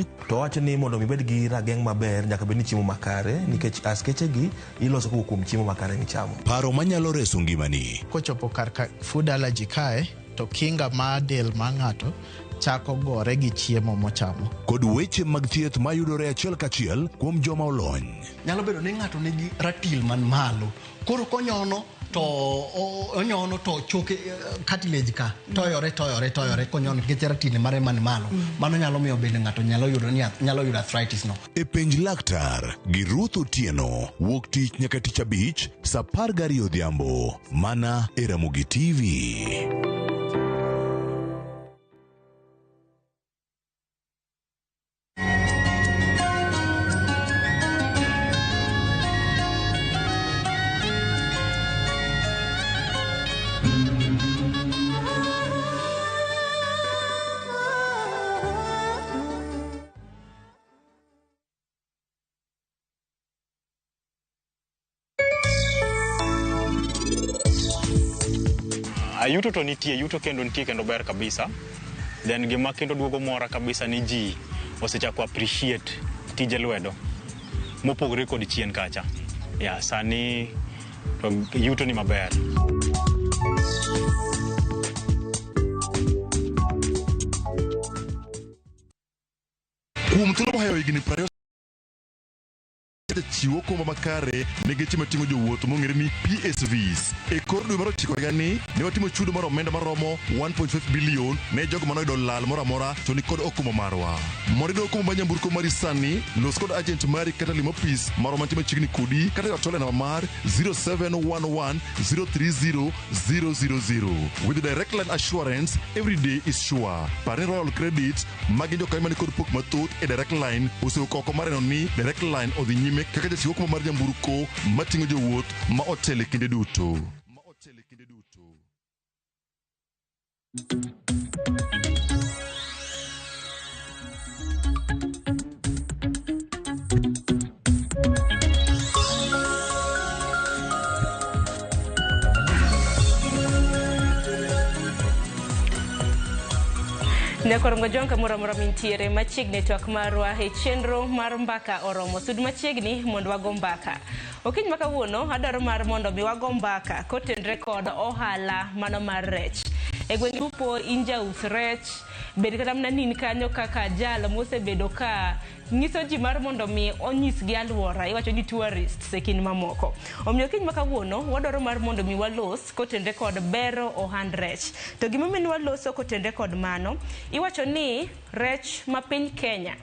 piny. To owacho ni mondo mi ibed gi rageng' maber nyaka bed ni chiemo makare nikech askeche gi iloso kowuok kuom chiemo makare michamo. Paro manyalo reso ngimani. Kochopo kar ka food allergy kae to kinga mar del mar ng'ato chako gore gi chiemo mochamo. Kod weche mag thieth mayudore achiel kachiel kuom joma olony. Nyalo bedo ni ng'ato nigi ratil man malo, koro konyono to onyono to choke cartilage ka toyore toyore toyore konyono nikech ratil mare man malo. Mano nyalo miyo bende ng'ato nyalo yudo ni nyalo yudo arthritis no. E Penj Laktar gi Ruth Otieno wuok tich nyaka tich abich saa 12 odhiambo mana e Ramogi TV. Yuto to nitie, yuto kendo nitie kendo ber kabisa. Then gima kendo duogo mora kabisa ni ji osechako appreciate tije lwedo mopogore kod chien kacha. Ya, sani to yuto ni maber. Kuom thuolo mohewo higni 20 chiwo okumba makare ne geche mating'o jowuoth mong'ere ni PSVs. E kor dwe mar ochiko higani, ne watimo chudo mar omenda maromo 1.5 bilion ne jogo manoyudo lal moro amora to nikod okumba marwa. Mondo iyud okumba mar nyamburko mari sani, los kod agent mari kata lim opis marwa mantie machiegni kodi kata e namba mar 0711 030 000. With Direct Line Assurance, every day is sure. Par ni Royal Credit ma gin jokanyo mani kod pok mathoth e Direct Line osewuok oko mar neno ni Direct Line odhi nyime kaka jachiw okumba mar nyamburko mating'o jowuoth ma otelo e kinde duto. Nyakorongo Jong kamoro amora mintiere machiegni twak marwa e chenro mar mbaka oromo. Sud machiegni mondo wago mbaka. Okinyi ma kawuono adwaro mar mondo mi wago mbaka kotenre kod ohala mano mar rech. E gweng' lupo in jaus rech, bed kata mana ni in kanyo kaka jal mosebedo ka nyiso ji mar mondo mi onyisgi alwora, iwacho ni tourists e kind mamoko. Omiyo okinyi ma kawuono wadwaro mar mondo mi walos kotenre kod bero ohand rech. To gimomiyo ne waloso kotenre kod mano, iwacho ni rech ma piny Kenya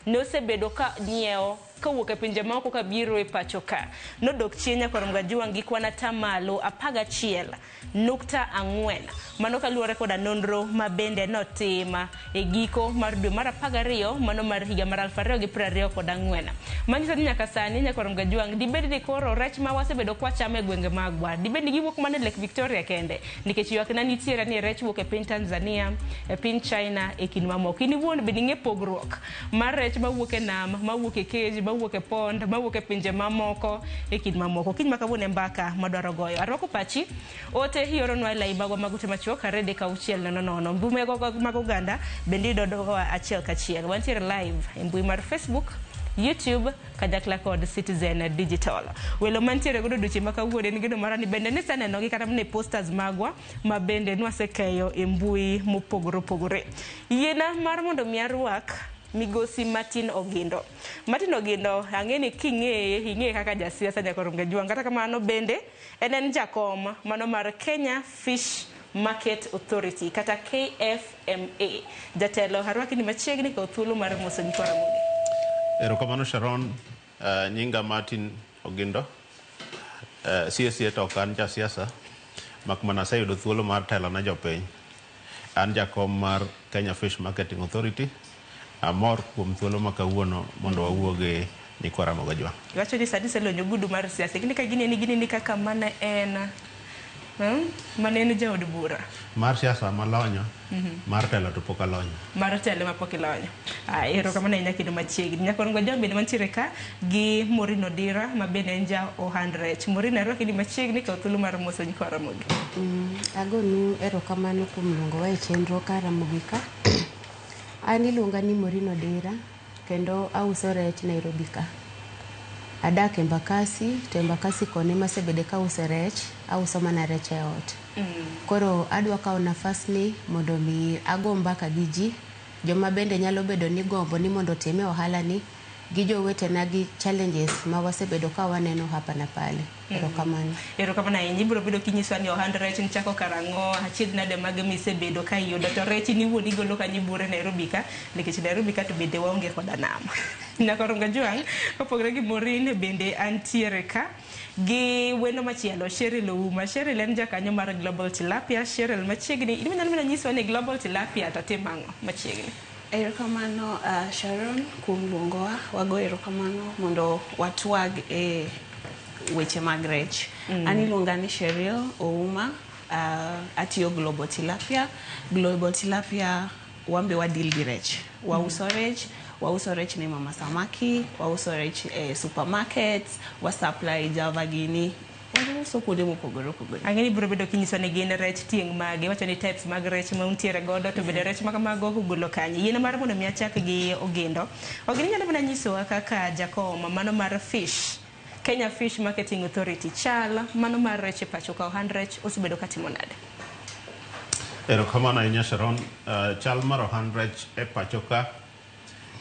ne osebedo ka nyiewo kowuok e pinje maoko kabiro e pacho ka nodok chien nyaka oromo Gajuang' gi kwan atamalo 11.4. Mano kaluwore koda nonro ma bende notim e giko mar dwe mar 12 mano mar higa mar 2024. Manyiso ni nyaka sani nyaka oromo Gajuang' dibed ni koro rech ma wasebedo kwachamo e gwenge magwa dibed ni giwuok mana e Lake Victoria kende, nikech ywak na nitiere ni rech wuok e piny Tanzania, e piny China e kind mamoko. In iwuon bende ing'e pogruok mar rech mawuok e nam, mawuok e cage, mawuok e pond, mawuok e pinje mamoko e kind mamoko. Kiny ma kawuono e mbaka madwaro goyo. Arwako pachi, ote ioronwa e lai magwa mag ute machuok 3 6 0 0. Mbui mag oganda bende iyudo achiel kachiel. Wantiere live e mbui mar Facebook, YouTube kanyakla kod Citizen Digital. Welo mantiere godo odiochieng' ma kawuono en geno mara ni bende nisenenogi kata mana e posters magwa ma bende nwasekeyo e mbui mopogore opogore. Yiena mar mondo mi arwak migosi Martin Ogindo. Martin Ogindo ang'e ni king'eye ing'eye kaka jasiasa nyaka Ojwang'. Kata kamano bende en jakom mano mar Kenya Fish Market Authority kata KFMA. Jatelo arwaki ni machiegni kaw thuolo mar moso nyikwa Ramogi. Erokamano Sharon, nyinga Martin Ogindo. Sie sie to ok an jasiasa, mak mana aseyudo thuolo mar telo ne jopiny. An jakom mar Kenya Fish Marketing Authority. Amor kuom thuolo ma kawuono mondo wawuo gi nyikwa Ramogi Ojwang'. Iwacho ni sani iselonyo ogudu mar siasa. Lakini ka gineni gineni kaka mane en mane en jaod bura. Mar siasa malonyo, mar telo to pok alonyo. Mar telo ma pok ilonyo. Ah, erokamano ahinya kendo machiegni. Nyakorongo Ojwang' bende mantiere ka gi Maureen Odira ma bende en ja ohand rech. Maureen arwaki ni machiegni kaw thuolo mar moso nyikwa Ramogi. Agonu erokamano kuom luongowa e chenro ka Ramogi ka. An iluonga ni Maureen Odira. kendo auso rech Nairobi ka. Adak Embakasi, to Embakasi koni ema asebede ka ause rech, auso mana rech e ot. Koro adwa kawo nafas ni mondo mi ago mbaka gi ji, joma bende nyalo bedo ni gombo ni mondo otime ohala ni, gi jowetena gi challenges ma wasebedo ka waneno hapa na pale. Erokamano. Erokamano ahinya. Ibiro bedo kinyiswa ni ohand rech nichako karang'o, achiedh nade mage misebedo ka iyudo, to rech in iwuon igolo kanye buore Nairobi ka, nikech Nairobi ka to bende waonge koda nam. Nyakoro Kajwang', kopogore gi Maureen bende antiere ka gi wendo machielo Cheryl Ouma. Cheryl en jakanyo mar Global Tilapia. Cheryl, machiegni, in inyalo mana nyiswa ni Global Tilapia to timo ang'o machiegni? Erokamano Sharon kuom luongowa. Wago erokamano mondo watwag e weche mag rech. An iluonga ni Cheryl Ouma, atiyo Global Tilapia. Global Tilapia wambe wadeal gi rech. Wauso rech, wauso rech ne mama samaki, wauso rech e supermarkets, wa supply Java gini, wauso kuonde mopogore opogore. Ang'e ni ibiro bedo kinyiswa ni gin rech tieng' mage, iwacho ni types mag rech ma untiere godo, to bende rech ma kamago ugolo kanye. Yien mar mondo mi achak gi Ogendo. Ogendo inyalo mana nyisowa kaka jakom mano mar Fish, Kenya Fish Marketing Authority chal mano mar rech e pacho ka ohand rech osebedo katimo nade? Erokamano ahinya Sharon. Chal mar ohand rech e pacho ka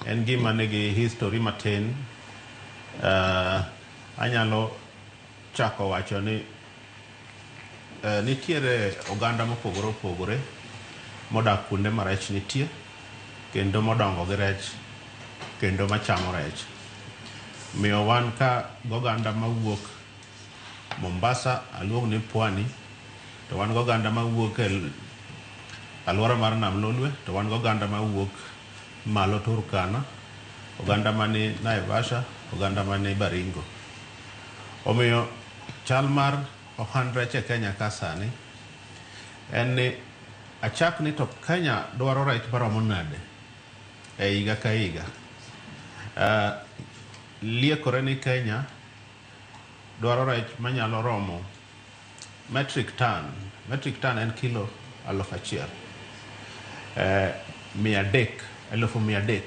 en gima nigi history matin. Anyalo chako wacho ni nitiere oganda mopogore opogore modak kuonde ma rech nitie kendo modongo gi rech kendo machamo rech. Miyo wan ka goganda mawuok Mombasa, aluong ni Pwani, to wan goganda mawuok e alwora mar Nam Lolwe, to wan goganda mawuok malo Turkana, oganda mani Naivasha, oganda mani Baringo. Omiyo chal mar ohand rech e Kenya ka sani en ni achak ni to Kenya dwaro rech maromo nade e higa ka higa. Liekore ni Kenya dwaro rech manyalo romo metric ton. Metric ton en kilo 1,000. 300, 300,000,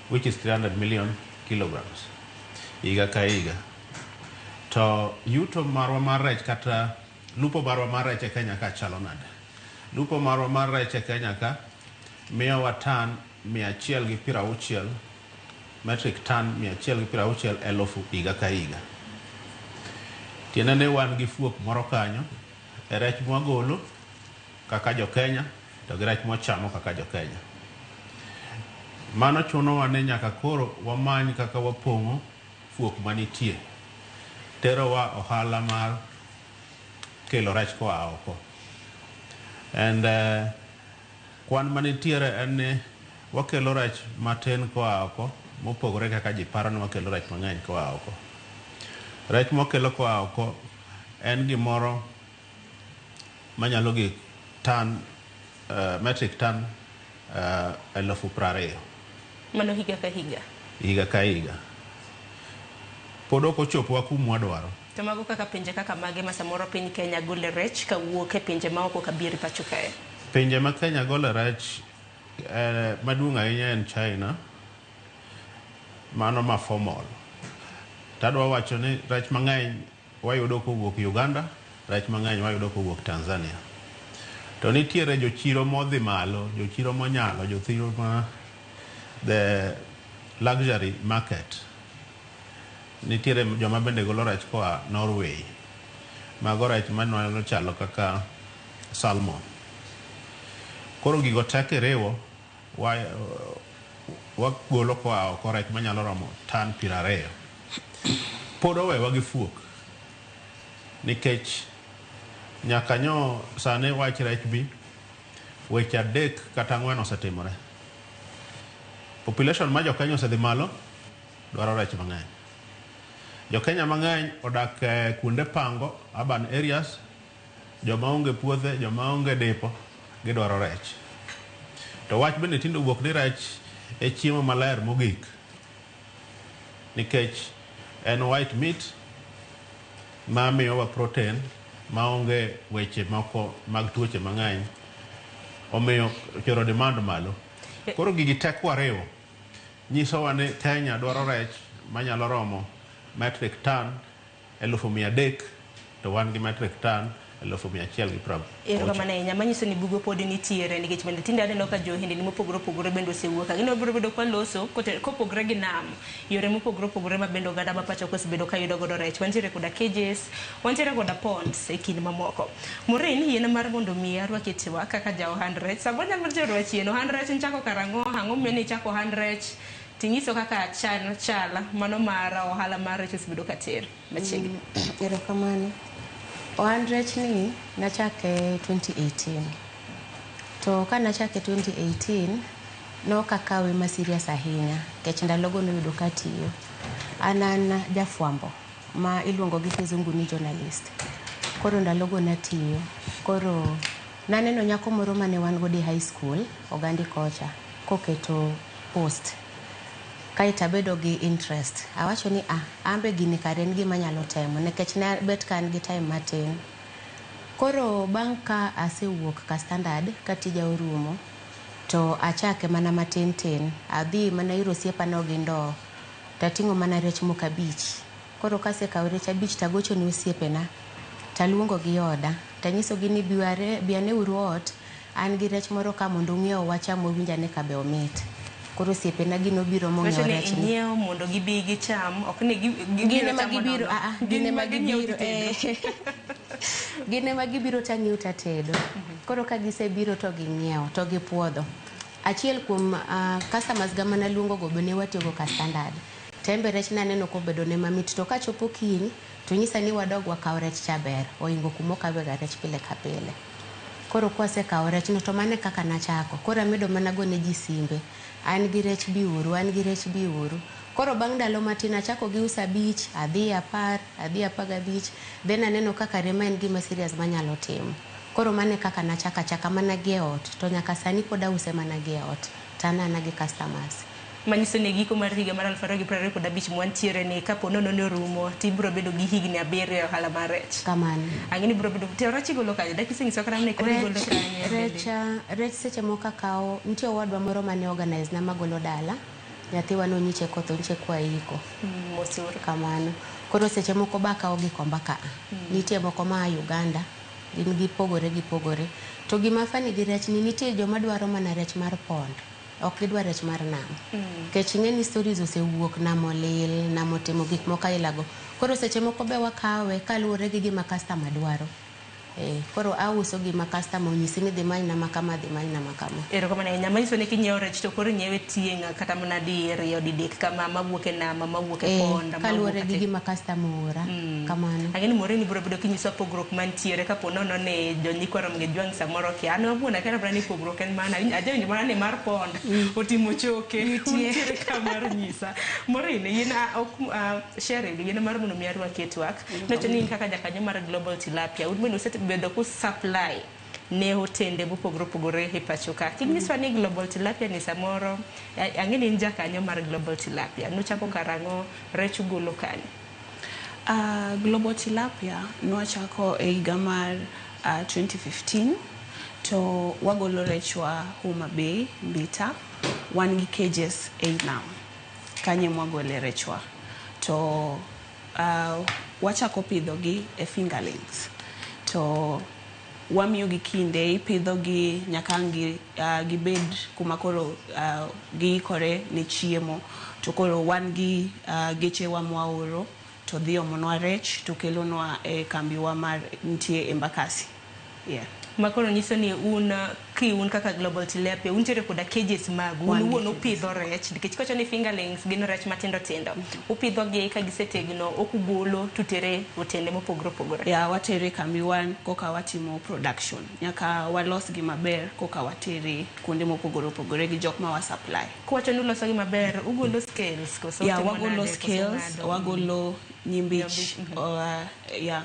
which is 300 million kilograms higa ka higa. To yuto marwa mar rech kata lupo marwa mar rech e Kenya ka chalo nade? Lupo marwa mar rech e Kenya ka miyowa tan 160, metric ton 160,000 higa ka higa. Tiende ni wan gi fuok moro kanyo e rech mwagolo kaka jo Kenya to gi rech mwachamo kaka jo Kenya. Mano chunowa ni nyaka koro wamany kaka wapong'o fuok manitie. Terowa ohala mar kelo rech koa oko. And kwan manitiere en ni wakelo rech matin koa oko mopogore kaka ji paro ni wakelo rech mang'eny koa oko. Rech mwakelo koa oko en gimoro manyalo gik tan metric ton 20,000. Mano higa ka higa? Higa ka higa. Pod ok ochopowa kuma wadwaro. To mago kaka pinje kaka mage ma samoro piny Kenya gole rech kawuok e pinje maoko kabiro pacho kae? Pinje ma Kenya gole rech maduong' ahinya en China, mano ma formal. Tadwa wacho ni rech mang'eny wayudo kowuok Uganda, rech mang'eny wayudo kowuok Tanzania. To nitiere jochiro modhi malo, jochiro monyalo, jochiro ma the luxury market. Nitiere joma bende golo rech koa Norway. Mago rech manyalo chalo kaka salmon. Koro gigo te kiriwo, wagolo koa oko rech manyalo romo tan 20. Pod owewa gi fuok. Nikech nyaka nyo sani wach rech bi, weche 3 kata 4 osetimore. Population ma jo Kenya osedhi malo, dwaro rech mang'eny. Jo Kenya mang'eny odak kuonde pango, urban areas, joma onge puothe, joma onge depo, gidwaro rech. To wach bende tinde owuok ni rech e chiemo maler mogik. Nikech en white meat ma miyowa protein maonge weche moko mag tuoche mang'eny. Omiyo choro demand malo. Koro gigi tek wariwo. nyisowa ni Kenya dwaro rech manyalo romo metric ton 300,000 to wan gi metric ton 160,000. Erokamano ahinya, manyiso ni bugo pod nitiere nikech bende tinde aneno ka johendni mopogore opogore bende osewuok. Ang'e ni wabiro bedo kwaloso kopogore gi nam, yore mopogore opogore ma bende oganda ma pacho ka osebedo ka yudo godo rech. Wantiere koda cages, wantiere koda ponds e kind mamoko. Maureen, yien mar mondo mi arwaki e twak kaka ja ohand rech. Samoro nyalo tero chien ohand rech nichako karang'o, ang'o momiyo nichako ohand rech? Tinyiso kaka chan chala mano mar ohala mar rech osebedo ka ter machiegni. Erokamano. Ohand rech ni nachake 2018. To ka nachake 2018, nok akawe ma serious ahinya nikech ndalogo noyudo katiyo. An an jafwambo ma iluongo gi kizungu ni journalist. Koro ndalogo natiyo. Koro naneno nyako moro mane wan godo e high school, Ogandi kocha, koketo post. Kaeto abedo gi interest. Awacho ni ah, ambe gini kare en gima anyalo temo nikech ne bet ka an gi time matin. Koro bang' ka asewuok ka standard ka tija orumo, to achake mana matin tin. Adhi mana ir osiepana gi ndoo, tating'o mana rech moko 5. Koro kasekawo rech 5 tagocho ne osiepena, taluongo gi oda, tanyisogi ni biane uru ot, an gi rech moro ka mondo ung'iew wacham wawinj ane ka be omit. Koro osiepena gi nobiro mong'iewo Wacho ni rech ni. inyiewo mondo gibi gicham, ok ni Gin ema chamo gibiro, nono. ah, ah, gin ema ginyiewo gibiro, titedo. Gin ema gibiro tang'iewo tatedo. Koro ka gisebiro to ging'iewo, to gipuodho. Achiel kuom customers ga mana luongo go be ne watiyogo ka standard. Tembe rech naneno kobedo ne mamit to kachopo kiny to nyisa ni wadog wakaw rech cha ber oingo kuma okawega rech pile ka pile. Koro kwasekawo rech no to mano e kaka nachako. Koro amedo mana gone ji simbe. An gi rech biuru, an gi rech biuru. Koro bang' ndalo matin achako gi uso 5, adhi 10, adhi 15, then aneno kaka rema en gima serious manyalo timo. Koro mano e kaka nachako achaka mana gi e ot, to nyaka sani pod ause mana gi e ot. To an ana gi customers. Manyiso ni giko mar higa mar 2025 mwantiere ni kapo nono ni orumo tibiro bedo gi higni 7 e ohala mar rech. Kamano. Ang'e ni biro bedo to rech igolo kanye? Dak isenyisowa kata ni koro igolo kanye? Rech, rech seche moko akawo, nitie owadwa moro mane organize na magolo dala, nyathiwa nonyiche kotho nyiche kwa iko. Mosur. Kamano. Koro seche moko ba akawo Gikomba ka. Nitie moko ma a Uganda, gin gipogore gipogore. To gima funny gi rech ni nitie joma dwaro mana rech mar pond. Ok gidwar rech mar nam. Nikech ing'e ni stories osewuok nam olil, nam otimo gik moko aila go. Koro seche moko be wakawe kaluwore gi gima customer dwaro. Koro auso gima customer onyisi ni dhi manyna ma kama, dhi manyna ma kama. Erokamano ahinya. Manyiso ni kinyiewo rech to koro inyiewe tieng' kata mana diriyo, didek kama mawuok e nam, mawuok e pond, Kaluwore gi gima customer oora. Kamano. Ang'e ni Maureen ibiro bedo kinyisowa pogruok mantiere kapo nono ni jonyikwa Ramogi Ajwang' samoro kia. An awuon akia mana ni pogruok en mana, ajawinjo mana ni mar pond otimo choke. Nitiere ka mar nyisa. Maureen, yien ok Cheryl, yien mar mondo mi arwaki e twak. Nowacho ni in kaka jakanyo mar Global Tilapia, un bende usebedo ku supply ne hotende mopogore opogore e pacho ka. Kinyiswa ni Global Tilapia ni samoro, ang'e ni in jakanyo mar Global Tilapia. Nuchako karang'o, rech ugolo kanye? Global Tilapia nwachako e higa mar 2015 to wagolo rechwa Homa Bay, Mbita. Wan gi cages ei nam. Kanye mwagole rechwa. To wachako pidhogi e fingerlings. To wamiyogi kinde, ipidhogi nyaka ang' gibed kuma koro giikore ne chiemo. To koro wan gi gechewa mwaoro to dhi omonwa rech to kelonwa e kambiwa mar nitie Embakasi. Yeah. Ma koro nyiso ni un ki un kaka Global Tilapia untiere koda cages magu, un wuon upidho rech nikech kowacho ni fingerlings gin rech matindo tindo. Upidho gi ka gisetegno ok ugolo tutere otende mopogore opogore. Yeah, watere kambiwa koka watimo production. Nyaka walos gi maber koka watere kuonde mopogore opogore gi jok ma wa supply. Kuwacho ni uloso gi maber, ugolo scales koso Yeah, utimo wagolo nade, koso scales, ng'ado? wagolo nyimbich, yeah.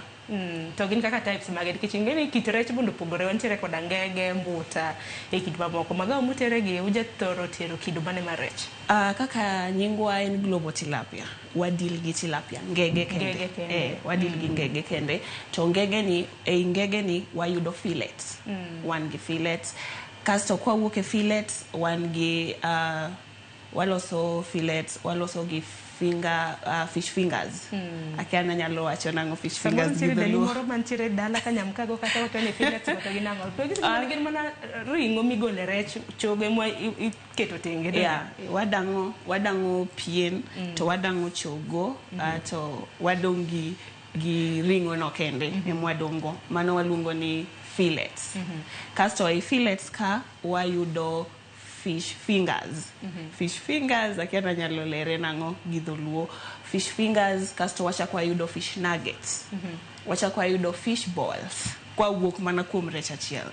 To gin kaka types mage nikech ing'e ni kit rech bende opogore, wantiere koda ngege, mbuta e kit mamoko. Magawa mutere gi ujathoro tero kido mane mar rech? Kaka nyingwa en Global Tilapia, wadeal gi tilapia, ngege kende. Ngege kende. Wadeal gi ngege kende. To ngege ni, ei ngege ni wayudo fillets. Wan gi fillets. Kasto kwawuok e fillets, wan gi Waloso fillets, waloso gi finger, fish fingers. Akia ni anyalo wacho nang'o fish Samoro fingers gi nitiere dani dholuo. moro mantiere dala ka nyamkago kata wacho ni fillets go to gin ang'o. To gin gin mana ring'o migole rech chogo ema iketo tenge. Donge? Yeah, wadang'o pien to wadang'o chogo, to wadong' gi ring'o no kende ema wadong' go. Mano waluongo ni fillets. Kasto ei fillets ka wayudo fish fingers. Fish fingers akia ni anyalo lere nang'o gi dholuo. Fish fingers, kasto wachako wayudo fish nuggets. Wachako wayudo fish balls. Kwawuok mana kuom rech achiel.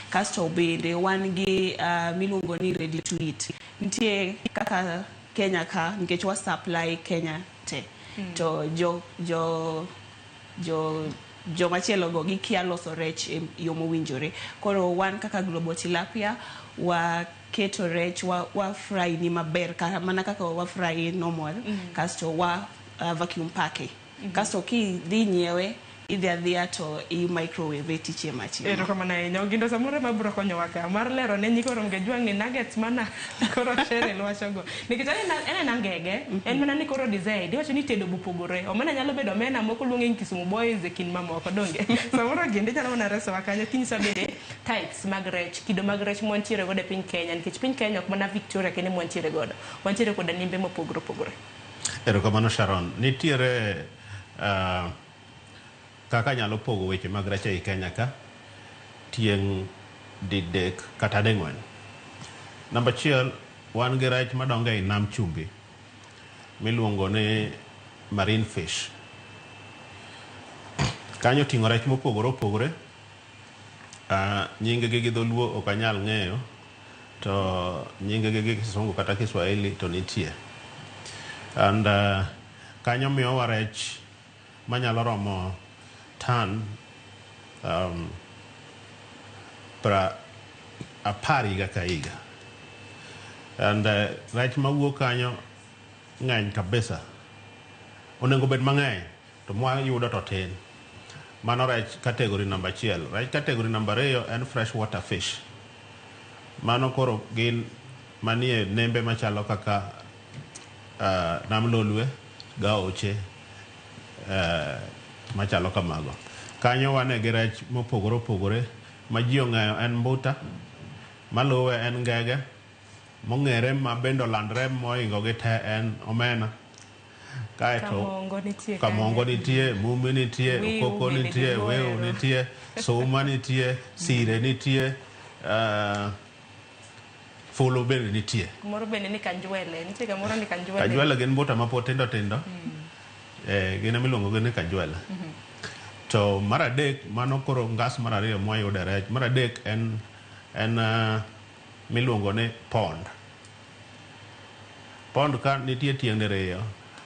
Kasto bende wan gi miluongo ni ready to eat. Nitie kaka Kenya ka, nikech wa supply Kenya te. To jo jomachielo go gikia loso rech e yo mowinjore. Koro wan kaka Global Tilapia waketo rech wa fry ni maber kata mana kaka wa fry normal, kasto wa vacuum pack. Kasto kidhi nyiewe, idhi adhiya to i microwave tichiemo achiema. Erokamano ahinya. Ogindo samoro ema biro konyowa ka mar lero ne nyikwa Ramogi Ajwang' ni nuggets mana koro Cheryl wachogo. Nikech en ena ngege, en mana ni koro design, iwacho ni tedo bopogore. Omena nyalo bedo omena, moko luonge ni Kisumu Boys e kind mamoko, donge? Samoro Ogindo inyalo mana resowa kanyo kinyisa bende types mag rech, kido mag rech mwantiere godo e piny Kenya, nikech piny Kenya ok mana Victoria kende mwantiere godo. Wantiere koda nembe mopogore opogore. Erokamano Sharon. Nitiere kaka nyalo pogo weche mag rech ei Kenya ka tieng' didek kata ding'wen. Namba achiel, wan gi rech madongo ei nam chumbi miluongo ni marine fish. Kanyo oting'o rech mopogore opogore. Nying gi gi dholuo ok anyal ng'eyo, to nying gi gi kisungu kata Kiswahili to nitie. And kanyo miyowa rech manyalo romo tan 10 higa ka higa. And rech mawuok kanyo ng'eny kabisa. Onego bed mang'eny, to mwayudo to tin. Mano rech category namba 1. Rech category namba 2 en fresh water fish. Mano koro gin manie nembe machalo kaka Nam Lolwe, Gaoche, machalo kamago. Kanyo wane gi rech mopogore opogore ma ji ong'eyo en mbuta, maluwe en ngege, mong'ere ma bende olandre mohingo gi te en omena. Kaeto Kamongo nitie kamongo nitie, mumi nitie, Wiu okoko bende nitie, gigoero. wiu nitie, suma nitie, sire nitie, fulu bende nitie. Kumoro bende ni kanjwele, nitie kamoro ni kanjwele. Kanjwele gin mbuta mapod tindo tindo. Gin ema iluongo gi ni kanjwele. To mar adek, mano koro ngas mar ariyo mwayude rech. Mar adek en miluongo ni pond. Pond ka nitie tieng' diriyo,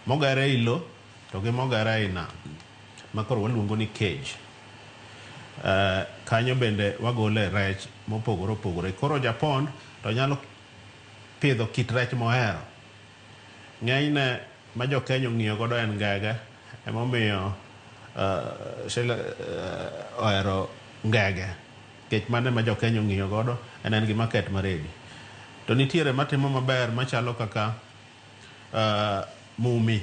mogere ei lo to gi mogere ei nam, ma koro waluongo ni cage. Kanyo bende wagole rech mopogore opogore. Koro ja pond to nyalo pidho kit rech mohero. Ng'enyne ma jo Kenya ong'iyo godo en ngege, emomiyo Sheila ohero ngege. Nikech mano ema jo Kenya ong'iyo godo, en gi market ma ready. To nitiere matimo maber machalo kaka mumi,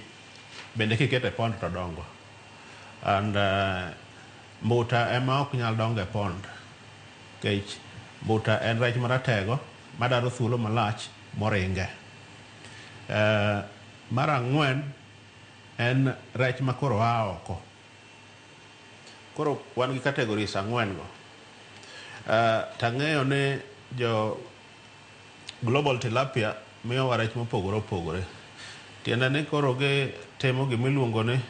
bende kiketo e pond to dongo. And mbuta ema ok nyal dongo e pond. Nikech mbuta en rech maratego madwaro thuolo malach moringe. Mar ang'wen en rech ma koro a oko. Koro wan gi categories ang'wen go. Tang'eyo ni jo Global Tilapia miyowa rech mopogore opogore. Tiende ni koro gitimo gimiluongo ni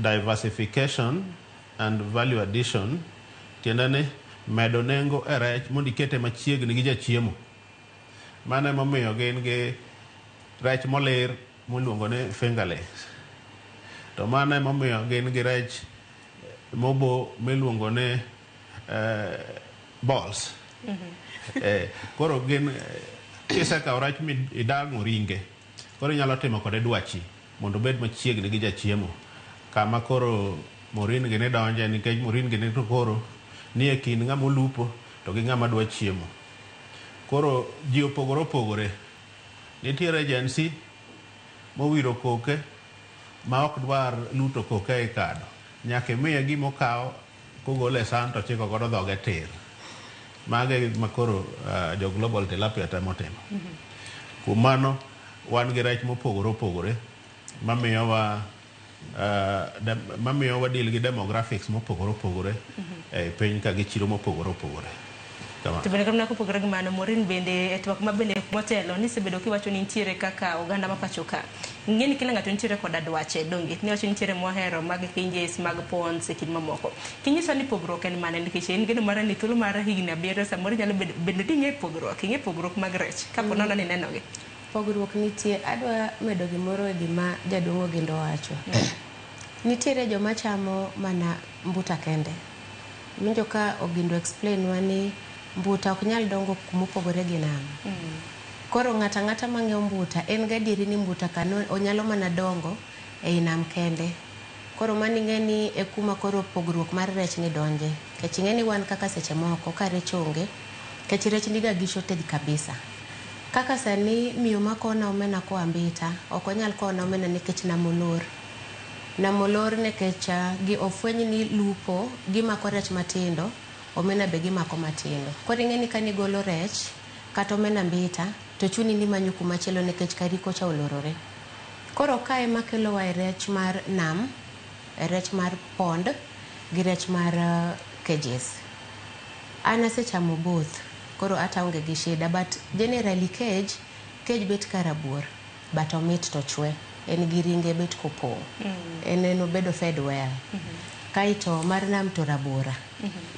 diversification and value addition. Tiende ni medo nengo e rech mondo ikete machiegni gi jachiemo. Mano emomiyo gin gi rech molir miluongo ni fingerlings. To mano emomiyo gin gi rech mobo miluongo ni balls. Koro gin kisekawo rech mi idang'o ringe, koro inyalo timo kode dwachi mondo obed machiegni gi jachiemo. Kama koro Maureen gini donje, nikech Maureen gini to koro nie kind ng'ama olupo to gi ng'ama dwa chiemo. Koro ji opogore opogore. Nitiere Gen Z mowiro koke ma ok dwar luto koke e kado. Nyaka imiye gima okawo kogolo e san to ochiko godo dhoge tir. Mago e gik ma koro jo Global Tilapia temo timo. Kuom mano, wan gi rech mopogore opogore mamiyowa mamiyo wadeal gi demographics mopogore opogore e piny ka gi chiro mopogore opogore. Kamano. To bende kamano kopogore gi mano, Maureen bende e twak ma bende motelo nisebedo kiwacho ni nitiere kaka oganda ma pacho ka. Ing'e ni kila ng'ato nitiere koda dwache, donge? Niwacho ni nitiere mohero mag cages, mag ponds e kind mamoko. Kinyiswa ni pogruok en mane nikech en geno mara ni thuolo mar higni 7 samoro inyalo bedo bende ding'e pogruok, ing'e pogruok mag rech kapo nono ni inenogi. Pogruok nitie. Adwa medo gimoro e gima jaduong' Ogindo wacho. Nitiere joma chamo mana mbuta kende. Winjo ka Ogindo explain nwa ni mbuta ok nyal dongo kumopogore gi nam. Koro ng'ato ang'ata mang'iewo mbuta en gadieri ni mbuta ka onyalo mana dongo ei nam kende. Koro mano ing'e ni e kuma koro pogruok mar rech ni donje. Nikech ing'e ni wan kaka seche moko ka rech onge, nikech rech niga gi shortage kabisa. Kaka sani miyo ma kowona omena koa Mbita, ok onyal kowona omena nikech nam olor. Nam olor nikech gi ofweny ni lupo gimako rech matindo, omena be gimako matindo. Koro ing'e ni kanigolo rech kata omena Mbita, to chuni ni imanyo kumachielo nikech kari kocha olorore. Koro kae ema kelowa e rech mar nam, e rech mar pond gi rech mar cages. An asechamo both, koro ata aonge gi shida but generally cage, cage bet ka rabuor but omit to chwe. En gi ringe bet kopong'. En en obedo fed well. Kaeto mar nam to rabora.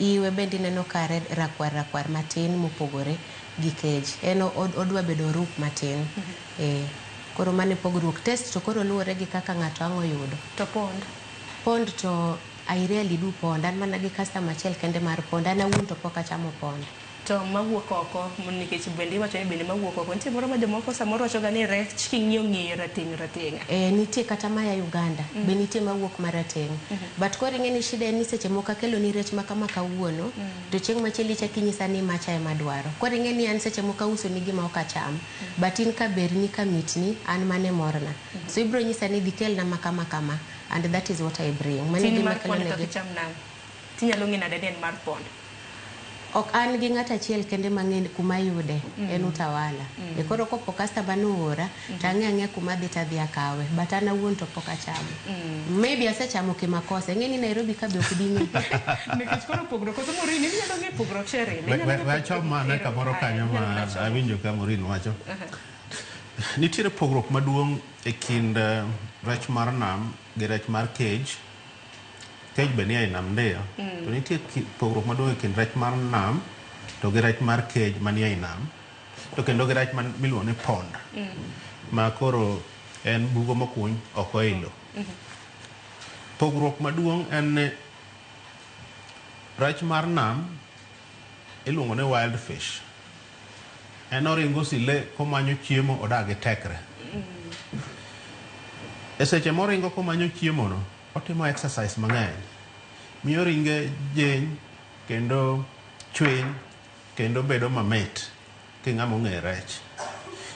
Iwe bende ineno ka red, rakwar rakwar matin mopogore gi cage. En odwa bedo rup matin. Koro mano e pogruok. Taste to koro luwore gi kaka ng'ato ang' oyudo. To pond? Pond to I rarely do pond. An mana gi customer achiel kende mar pond. An awuon to pok achamo pond. To mawuok oko, nikech bende iwacho ni bende mawuok oko, nitie moro ma jomoko samoro wachoga ni rech king'iyo ng'eye rateng' rateng'. Nitie kata maya Uganda, be nitie mawuok marateng'. But koro ing'e ni shida en ni seche moko akeloni rech ma kama kawuono, to chieng' machielo ichak inyisa ni macha ema adwaro. Koro ing'e ni an seche moko ausoni gima ok acham, but in ka berni ka mitni, an mano e morna. So ibiro nyisa ni dhi kelna ma kama kama, and that is what I bring. Mano e Tin gima mar pond kelonegi. to ok icham nang'o? Tinyalo ng'e nade ni en mar pond? Ok an gi ng'ato achiel kende mang'e kuma ayude, en Utawala. E koro kopo customer noora, to ang'e ang'eya kuma adhi to adhi akawe. But an awuon to pok achamo. Maybe asechamo kimakosa. Ing'e ni Nairobi ka be ok ding'e. Nikech koro pogruok, koso Maureen, in inyalo ng'e pogruok Sheryl? We, Inyalo we, ng'e we achom mana kamoro kanyo ma awinjo ka Maureen wacho. Nitiere pogruok maduong' e kind rech mar nam gi rech mar cage. Cage be nie nam ndiyo. To nitie pogruok maduong' e kind rech mar nam to gi rech mar cage manie ei nam. To kendo gi rech miluongo ni pond. Ma koro en bugo mokuny oko ei lowo. Pogruok maduong' en ni rech mar nam iluongo ni wild fish. En oringo sile komanyo chiemo odak gi tekre. E seche moringo komanyo chiemo no, otimo exercise mang'eny. Miyo ringe jeny kendo chwiny kendo bedo mamit ki ng'ama ong'e rech.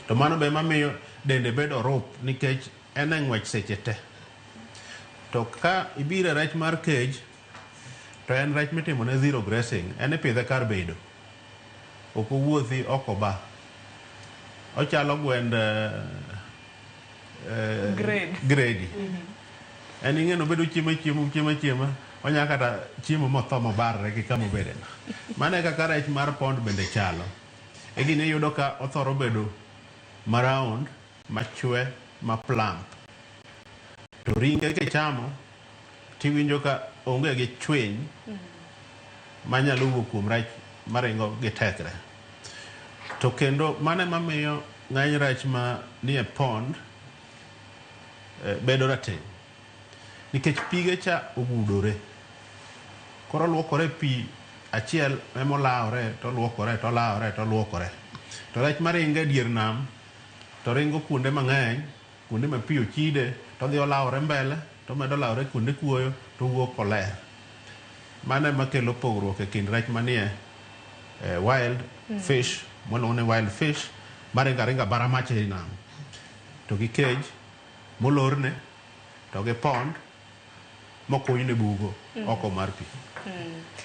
To mano be mamiyo dende bedo rup nikech en e ng'wech seche te. To ka ibiro e rech mar cage, to en rech mitimo ne zero grazing, en ipidhe kar bedo. Ok owuothi, ok oba. Ochalo gwend Grade. gredi. En ing'e ni obedo chiemo chiemo chiemo chiemo, onya kata chiemo motho mobarre gi kama obede no. Mano e kaka rech mar pond bende chalo. E gini iyudo ka othoro bedo ma round, machwe, ma plump. To ringe kichamo, tiwinjo ka onge gi chwiny manyalo wuok kuom rech maringo gi tekre. To kendo mano ema miyo ng'eny rech ma nie pond bedo rateng'. Nikech pige cha ogudore. Koro oluokore pi achiel emolawore toluokore tolawore toluokore. To rech maringo e dier nam to ringo kuonde mang'eny, kuonde ma pi ochide, to odhi olawore mbele, tomedo lawore kuonde kuoyo, towuok koler. Mano ema kelo pogruok e kind rech manie wild fish, mwaluongo ni wild fish, Maringo aringa bara macha e nam. To gi cage molorne to gi pond mokunyne bugo oko mar pi.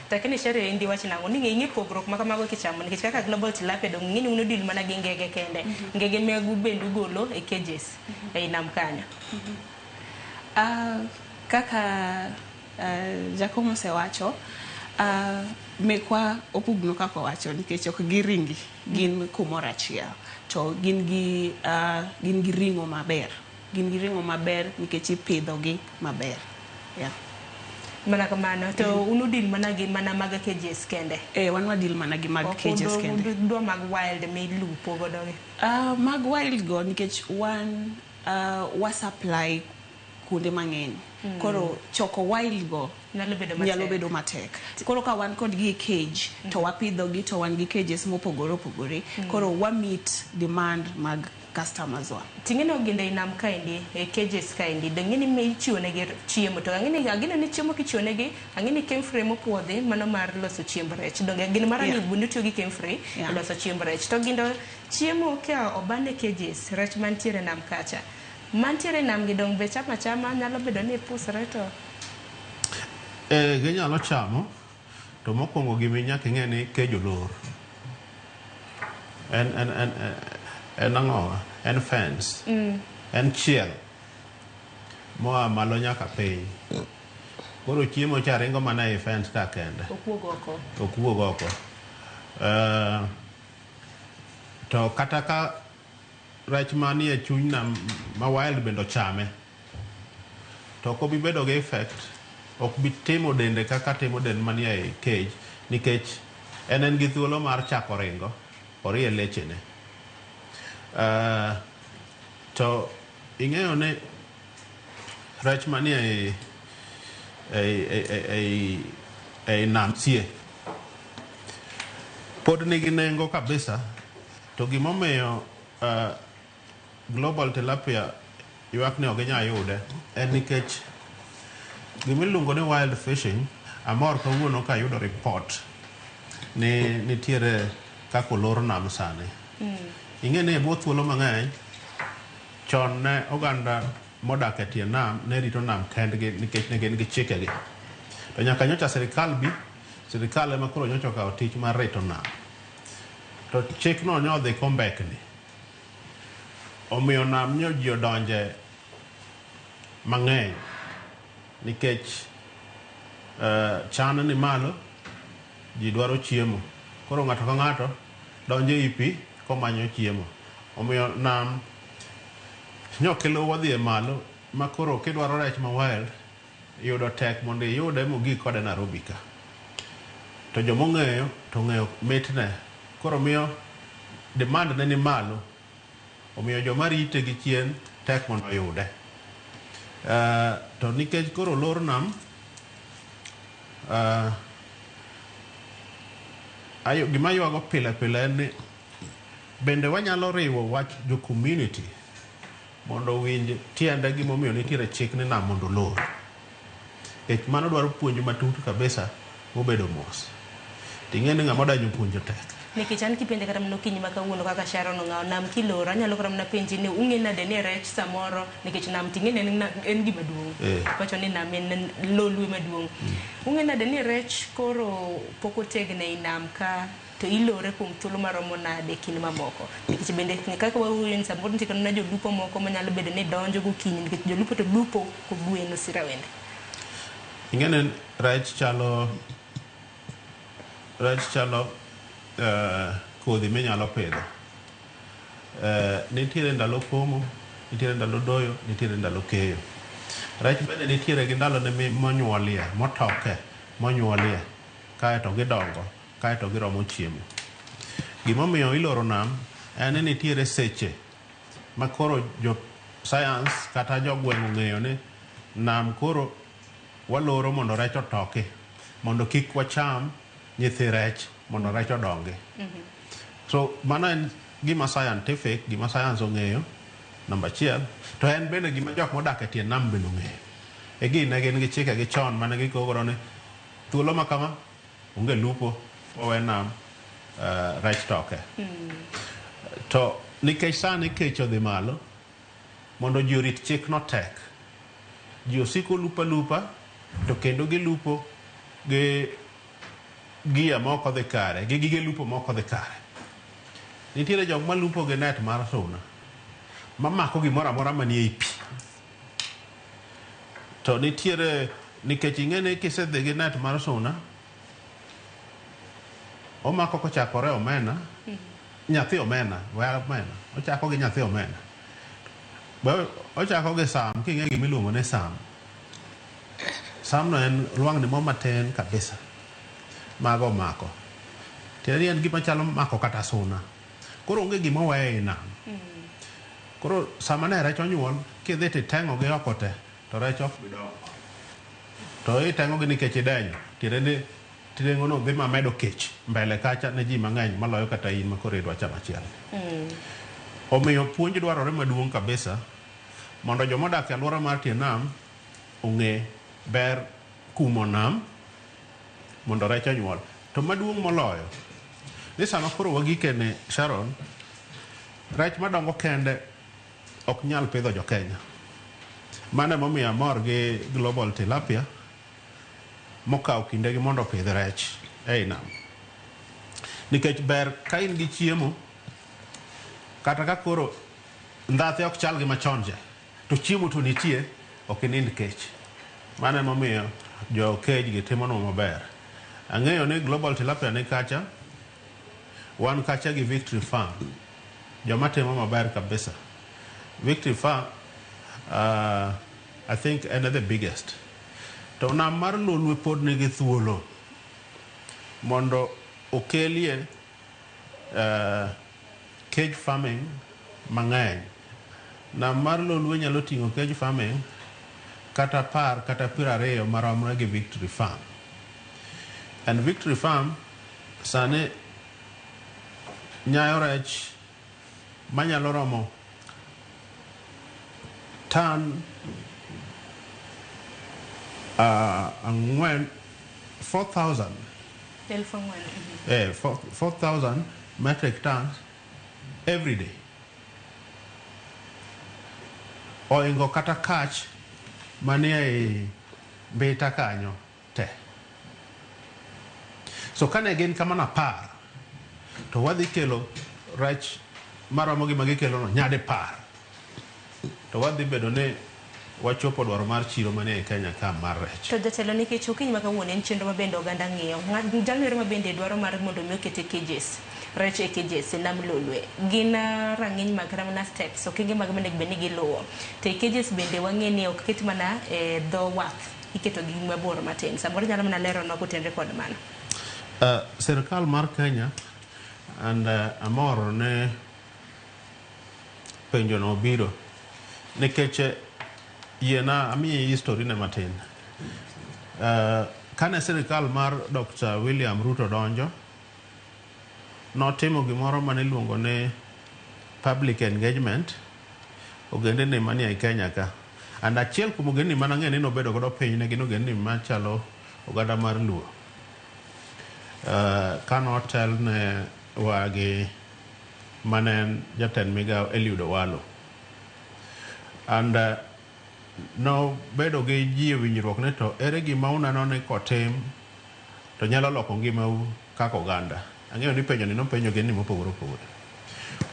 Lakini sheria indi wach nang'o ni ng'e pogruok ma kamago kichamo nikech kaka global tilapia dong ng'e ni un udil mana gi ngege kende. Ngege megu bende ugolo e cages ei nam kanyo. Kaka Jakom osewacho, mekwa opugno kaka owacho nikech ok giringi, gin kumoro achiel to gin gi ring'o maber, gin gi ring'o maber nikech ipidho gi maber. Yeah. Mana kamano to un udil mana gi mana mag cages kende. Wan wadil mana gi mag cages kende. Dwa mag wild milupo godo gi. Mag wild go nikech wan wa supply kuonde mang'eny. Koro choko wild go nyalo bedo matek. Koro ka wan kod gi e cage to wapidho gi to wan gi cages mopogore opogore. Koro wa meet demand mag customers wa. Ting'e oginde nam kaendi e cages kaendi dong' ni ichiwo negi chiemo to ang'e ni ageno ni chiemo kichiwo negi ang'e ni Kemfrey mopuodhi mano mar loso chiemb rech donge gin mar ni bundu tiyo gi Kemfrey loso chiemb rech to gindo chiemo ka oban e cages rech mantiere nam kacha mantiere nam gi dong' be chama chama nyalo bedo ni pusre to ginyalo chamo to mokwongo gima nyaka ing'e ni cage olor en ang'o en fence en chiel moa malo nyaka piny. Koro chiemo cha ringo mana e fence ka kende, ok wuog oko. To kata ka rech manie chuny nam ma wild bende ochame to ok obi bedo gi effect, ok bi timo dende kaka timo dend manie e cage nikech en gi thuolo mar chako ringo orie lechene. To ing'eyo ni rech manie e nam sie pod nigi nengo kabisa. To gimomiyo global tilapia ywak ni ok ginyal yude en nikech gimiluongo ni wild fishing. Amor kawuono kayudo report ni nitiere kaka olor nam sani. Ing'e ni e bwo thuolo mang'eny chon ne oganda modak e tie nam ne rito nam kendgi nikech ne gin gi chikegi. To nyaka nyocha sirikal bi, sirikal ema koro nyocha okawo tich mar rito nam. To chikno ne odhi kombekni. Omiyo nam nyo ji odonje mang'eny nikech chan ni malo, ji dwaro chiemo. Koro ng'ato ka ng'ato donjo ei pi komanyo chiemo. Omiyo nam nyokelo wadhi e malo ma koro kidwaro rech ma wild yudo tek mondo iyude mogik kode Nairobi ka. To jomong'eyo to ong'eyo mitne. Koro miyo demand ne ni malo. Omiyo joma rite gi chien tek mondo oyude. To nikech koro olor nam, gima ywago pile pile en ni bende wanyalo riwo wach jo community mondo owinj tiende gimomiyo nitiere chik ni nam mondo olor. Nikech mano dwaro puonj matut kabisa mobedo mos. Ting'e ni ng'ama odanyo puonjo tek. Nikech an kipenje kata mana okinyi ma kawuono kaka Sharon ong'awo nam kiloro, anyalo kata mana penji ni ung'e nade ni rech samoro nikech nam ting'e ni en gima duong'. Wacho ni nam en lolwe maduong'. Ung'e nade ni rech koro pok otegno ei nam ka to ilore kuom thuolo maromo nade kinde mamoko. Nikech bende kaka wawuoyo ni samoro nitie kata mana jolupo moko manyalo bedo ni donjo gokinyi nikech jolupo to lupo kogwen osirawende. Ing'e ni rech chalo kodhi minyalo pidho. Nitiere ndalo komo, nitiere ndalo doyo, nitiere ndalo keyo. Rech bende nitiere gi ndalone monyuolie, motoke, monyuolie, kaeto gidongo, kaeto giromo chiemo. Gimomiyo iloro nam en ni nitiere seche ma koro jo science kata jogweng' ong'eyo ni nam koro waloro mondo rech otoki, mondo kik wacham nyithi rech, mondo rech odongi. So mano en gima scientific, gima science ong'eyo, namba achiel. To en bende gima jok modak e tie nam bende ong'eyo. E gi ne gin gi chike gi chon mane gikogo godo ni thuolo ma kama onge lupo, wawe nam rech toke. To Nikech sani kech odhi malo, mondo ji orit chikno tek. Ji osiko lupo alupa to kendo gilupo gi gia ma ok odhi kare, gi gige lupo ma ok odhi kare. Nitiere jok malupo gi net mar suna mamako gimoro amora manie i pi. To nitiere nikech ing'e ni kisedhi gi net mar suna, omako kochakore omena, nyathi omena, we omena, ochako gi nyathi omena. Ochako gi sam, king'e gima iluongo ni sam. Sam no en lwang'ni mo matin kabisa. Mago omako. Tiende ni en gima chalo mako kata suna. Koro onge gima oweyo ei nam. Koro sama ne rech onyuol, kidhi titeng'o gi oko te, to rech ok bi dongo. To iteng'o gi nikech idenyo. Tiende ni teng'o no dhi mamedo kech mbele kacha ne ji mang'eny maloyo kata in ma koro idwa chamo achiel. Omiyo puonj dwarore maduong' kabisa mondo joma odak e alwora mar tie nam ong'e ber kumo nam mondo rech onyuol. To maduong' moloyo, ni sama koro wagike ni Sharon, rech madongo kende ok nyal pidho jo Kenya. Mano emomiyo amor gi Global Tilapia mokawo kindegi mondo opidh rech ei nam. Nikech ber ka in gi chiemo, kata ka koro ndhathe ok chal gi machon cha, to chiemo to nitie, ok inind kech. Mano emomiyo jo kej gi timonwa maber. Ang'eyo ni Global Tilapia ni kacha, wan kacha gi Victory Farm, joma timo maber kabisa. Victory Farm, I think en the biggest. To nam mar Lolwe pod nigi thuolo mondo okelie cage farming mang'eny. Nam mar Lolwe nyalo ting'o cage farming kata 10 kata 20 maromre gi Victory Farm. And Victory Farm sani nyayo rech manyalo romo tan 4,000 4,000. 4,000 metric tons every day. Oingo kata kach manie ei Mbita kanyo te. So kane gin kamano 10, to wadhi kelo rech maromo gi magikelo no nyadi 10. To wadhi bedo ni wachopo dwaro mar chiro manie Kenya ka mar rech. To jatelo, nikech okinyi ma kawuono en chenro ma bende oganda ng'iyo. Jalno ero ma bende dwaro mar mondo mi okete cages, rech e cages e nam Lolwe. Gin rang'iny mag kata mana steps, okenge mag monego bed ni giluwo. To e cages bende wang'e ni ok ket mana e dho wath, iketo gi mabor matin. Samoro nyalo mana leronwa kotenre kod mano. Sirkal mar Kenya and amor ne penjo no obiro nikech yiena amiyi history ne matin. Kane sirkal mar Dr. William Ruto donjo, notimo gimoro mane iluongo ni public engagement ogendini manie Kenya ka. And achiel kuom ogendini manang'e ni nobedo godo piny ne gin ogendini machalo oganda mar Luo. Kanotel ne wagi mane en jatend migao Eliud Owalo. And nobedo gi ji e winjruok ni to ere gima uneno ni kotim to nyalo loko ngimau kaka oganda. Ang'eyo ni penjo ni nopenjo ogendini mopogore opogore.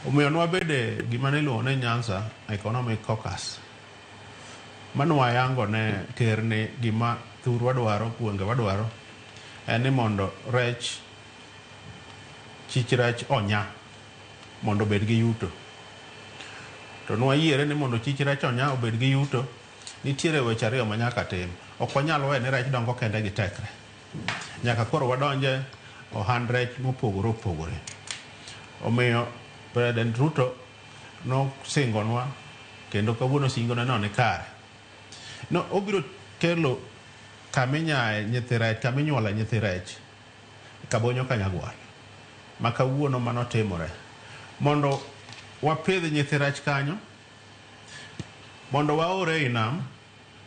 Omiyo nwabede gima ne iluongo ni Nyanza Economic Caucus. Mano wayango ne ker ni gima thurwa dwaro, gwenge wadwaro, en ni mondo rech, chich rech onya mondo obed gi yuto. To nwayiere ni mondo chich rech onya obed gi yuto, nitiere weche ariyo ma nyaka tim. Ok wanyal weyo ni rech dongo kende gi tekre. Nyaka koro wadonje ohand rech mopogore opogore. Omiyo President Ruto nosingonwa kendo kawuono singone no ni kare. No obiro kelo kaminyaye nyithi rech, kaminyuole nyithi rech, Kabonyo Kanyagwal. Ma kawuono mano timore. Mondo wapidh nyithi rech kanyo, mondo waore ei nam,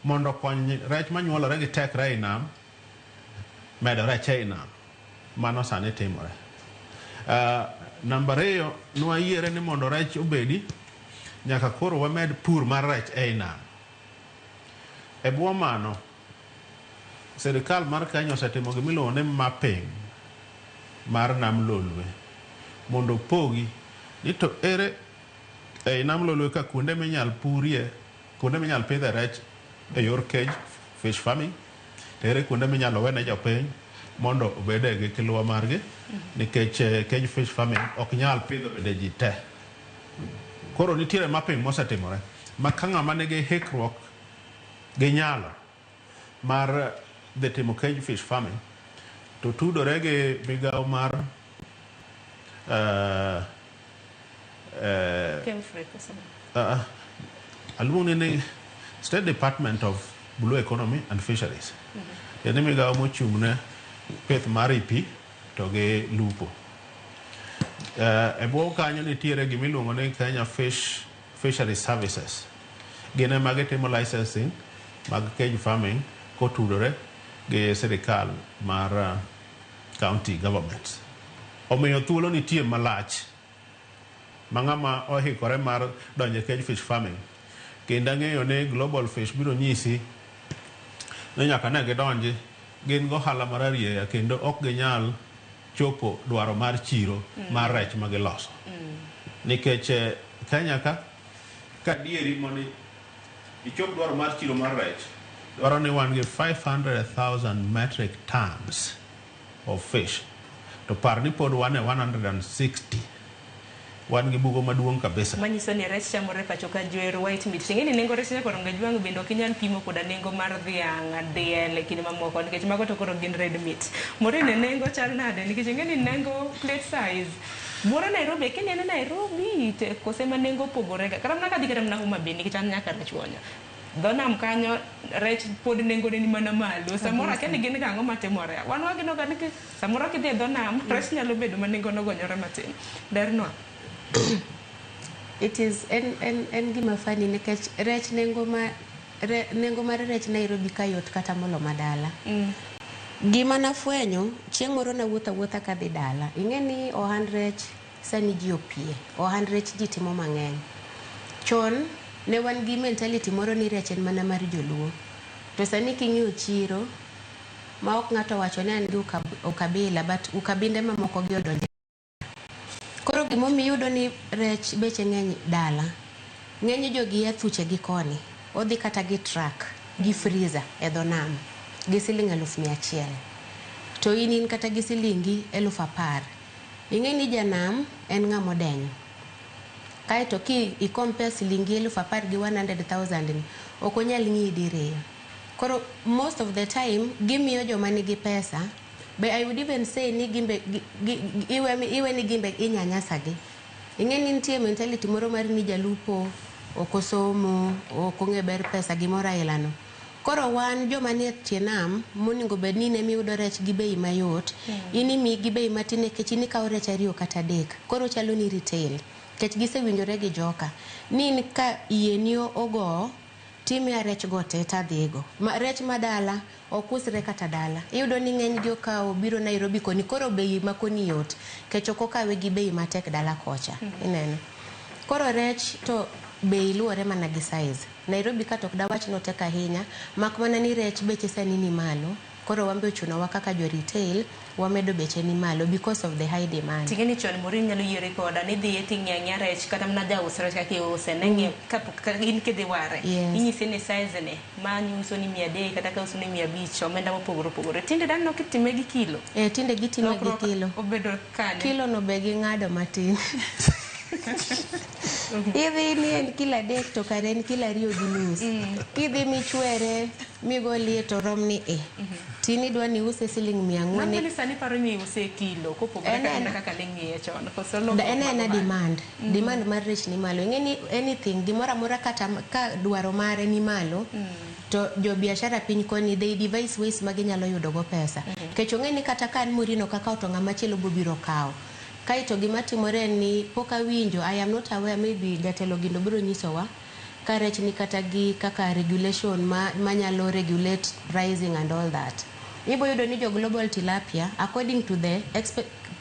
mondo okony rech manyuolore gi tekre ei nam, medo rech ei nam. Mano sani timore. Namba ariyo, nwayiere ni mondo rech obedi, nyaka koro wamed pur mar rech ei nam. E bwo mano, sirikal mar Kenya osetimo gimiluongo ni mapping mar nam Lolwe mondo opogi ni to ere ei nam Lolwe ka kuonde minyal purie, kuonde minyal pidhe rech e yor cage fish farming, to ere kuonde minyalo wene jopiny mondo obede gi kilwa margi nikech cage fish farming ok nyal pidho bende ji te. Koro nitiere mapping mosetimore ma ka ng'ama nigi hikruok gi nyalo mar dhi timo cage fish farming to tudore gi migawo mar aluonge ni State Department of Blue Economy and Fisheries. En migawo mochung' ne pith mar pi to gi lupo. E bwo kanyo nitiere gimiluongo ni Kenya Fish Fishery Services. Gin ema gitimo licensing mag cage farming kotudore gi sirikal mar county governments. Omiyo thuolo nitie malach ma ng'ama oikore mar donjo e cage fish farming. Kendo ang'eyo ni Global Fish biro nyisi ni nyaka ne gidonji gin gohala mararieya kendo ok ginyal chopo dwaro mar chiro mar rech ma giloso. Nikech Kenya ka kadieri mondo ichop dwaro mar chiro mar rech dwaro ni wan gi 500,000 metric tons of fish. To par ni pod wan e 160. Wan gi bugo maduong' kabisa. Manyiso ni rech chamore pacho ka jwer white meat. Ting'e ni nengo rech nyaka Ronga Jwang' bende ok inyal pimo koda nengo mar dhiang', diel e kinde mamoko nikech mago to koro gin red meat. Maureen, nengo chal nade? Nikech ing'e ni nengo plate size buore Nairobi, kinene Nairobi te kose ma nengo opogore ga. Kata mana kadhi kata mana Homa Bay nikech an nyaka Rachuonyo. Dho nam kanyo rech pod nengone ni mana malo. Samoro akia ni gin gang'o matimore. Wan wageno ga ni samoro kidhi e dho nam rech nyalo bedo ma nengone ogonyore matin. Dernwa. It is en gima funny nikech rech nengo ma nengo mar rech Nairobi ka yot kata molo madala. Gima nafwenyo chieng' moro nawuotho awuotha kadhi dala. Ing'e ni ohand rech sani ji opie. Ohand rech ji timo mang'eny. Chon ne wan gi mentality moro ni rech en mana mar joluo. To sani king'iyo chiro ma ok ng'ato wacho ni an gi ukabila but ukabinde mamoko gi odonjo. Koro gimomiyo iyudo ni rech beche ng'eny dala. Ng'eny jogi ya thuche gi koni. Odhi kata gi truck gi freezer e dho nam gi siling 100,000. To in kata gi silingi 10,000. Ing'e ni janam en ng'ama odenyo. Kaeto ki i compare silingi 10,000 gi 100,000 ni ok onyal ng'iyi diriyo. Koro most of the time gimiyo joma nigi pesa. Be I would even say ni gimbe iwe ni gimbe inyanyasa gi. Ing'e ni nitie mentality moro mar ni jalupo ok osomo, ok ong'e ber pesa gimoro aila no. Koro wan joma nie tie nam monego bed ni in emiyudo rech gi bei mayot, in imiyi gi bei matin nikech in ikawo rech 2 kata 3. Koro chalo ni retail. Nikech gisewinjore gi joka. Ni in ka yieni ogo timiya rech go te tadhigo. Rech madala ok usre kata dala. Iyudo ni ng'eny gi okawo biro Nairobi koni koro bei ma koni yot. Nikech ok okawe gi bei matek dala kocha. Ineno. Koro rech to bei luwore mana gi size. Nairobi ka to ok dawach ni otek ahinya, mak mana ni rech beche sani ni malo. Koro wan be ochunowa kaka jo retail wamedo beche ni malo because of the high demand. Ting'e ni chon Maureen nyalo yieri koda ni dhi ting'iyo ang'iya rech kata mana jaus rech kaka iuse ne ng'iyo kapok in kidhi ware. Inyise ni size ni ma uso ni 300 kata ka uso ni 500 omenda mopogore opogore. Tinde dhano ok itime gi kilo. Tinde gitime gi kilo. Obedo kanye? Kilo no be ging'ado matin. Idhi ni en kilo 3 to kare en kilo 2.5. Kidhi michwere migolie to rom ni e. Tini dwa ni use siling 400. Mano ni sani paro ni use kilo kopogore kata kaka ne ng'iye chon. Koso lokruok En ena demand. Demand mar rech ni malo. Ing'e ni anything gimoro amora kata ka dwaro mare ni malo to jo biashara piny koni they devise ways ma ginyalo yudo go pesa. Nikech ong'e ni kata ka an Maureen ok akawo to ng'ama chielo biro kawo. Kaeto gima timore en ni pok awinjo, I am not aware, maybe jatelo Gindo biro nyisowa ka rech ni kata gi kaka regulation manyalo regulate pricing and all that. Ibo yudo ni jo Global Tilapia according to the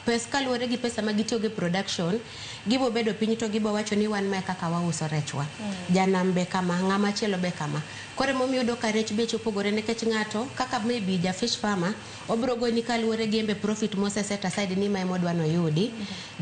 Pes kaluwore gi pesa ma gitiyogo e production, gibo bedo piny to gibo wacho ni wan mae kaka wauso rechwa. Janam be kama, ng'ama chielo be kama. Koro emomiyo iyudo ka rech beche opogore nikech ng'ato kaka maybe ja fish farmer obiro goni kaluwore gi embe profit mose set aside ni ma emodwa noyudi.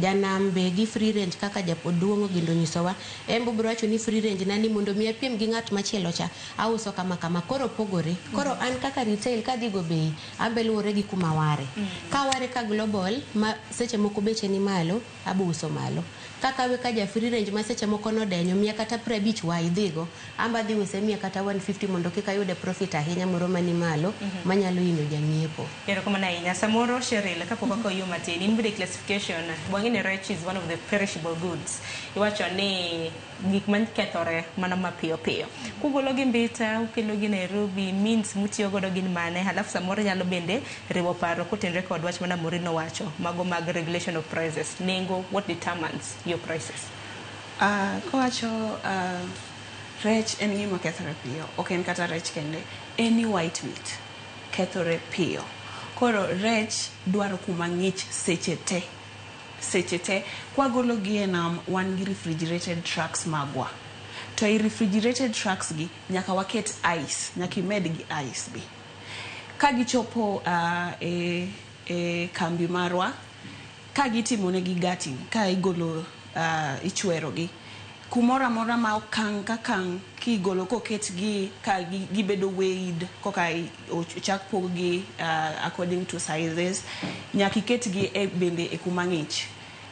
Janam be gi free range kaka jaduong' Ogindo onyisowa, en be obiro wacho ni free range na ni mondo mi apiem gi ng'at machielo cha, auso kama kama. Koro opogore. Koro an kaka retail kadhi go bei, an be luwore gi kuma ware. Ka ware ka global ma seche moko beche ni malo, abo uso malo. Kakawe ka ja free range ma seche moko nodenyo miya kata 50 wa idhigo, an be adhi use miya kata 150 mondo kik ayude profit ahinya moro mani malo manyalo hinyo jang'iepo. Erokamano ahinya. Samoro Cheryl, kapok wakawo yo matin, in bende classification, wang'e ni rech is one of the perishable goods. Iwacho ni gik makethore mana mapiyo piyo. Kugolo gi Mbita, ukelo gi Nairobi, means mutiyo godo gin mane? Halafu samoro nyalo bende riwo paro kotenore kod wach mana Maureen owacho, mago mag regulation of prices. Nengo, what determines your prices? Kowacho rech en gima kethore piyo, ok en kata rech kende, any white meat kethore piyo. Koro rech dwaro kuma ng'ich seche te. Seche te, kwagolo gi e nam, wan gi refrigerated trucks magwa. To e refrigerated trucks gi, nyaka waket ice, nyaka imed gi ice be. Ka gichopo e kambi marwa, ka gitimo negi gutting, ka igolo, ichwero gi, kumoro amora ma okang' ka kang' kigolo koket gi ka gibedo weighed koka ochak pog gi according to sizes, nyaka iket gi e bende e kuma ng'ich,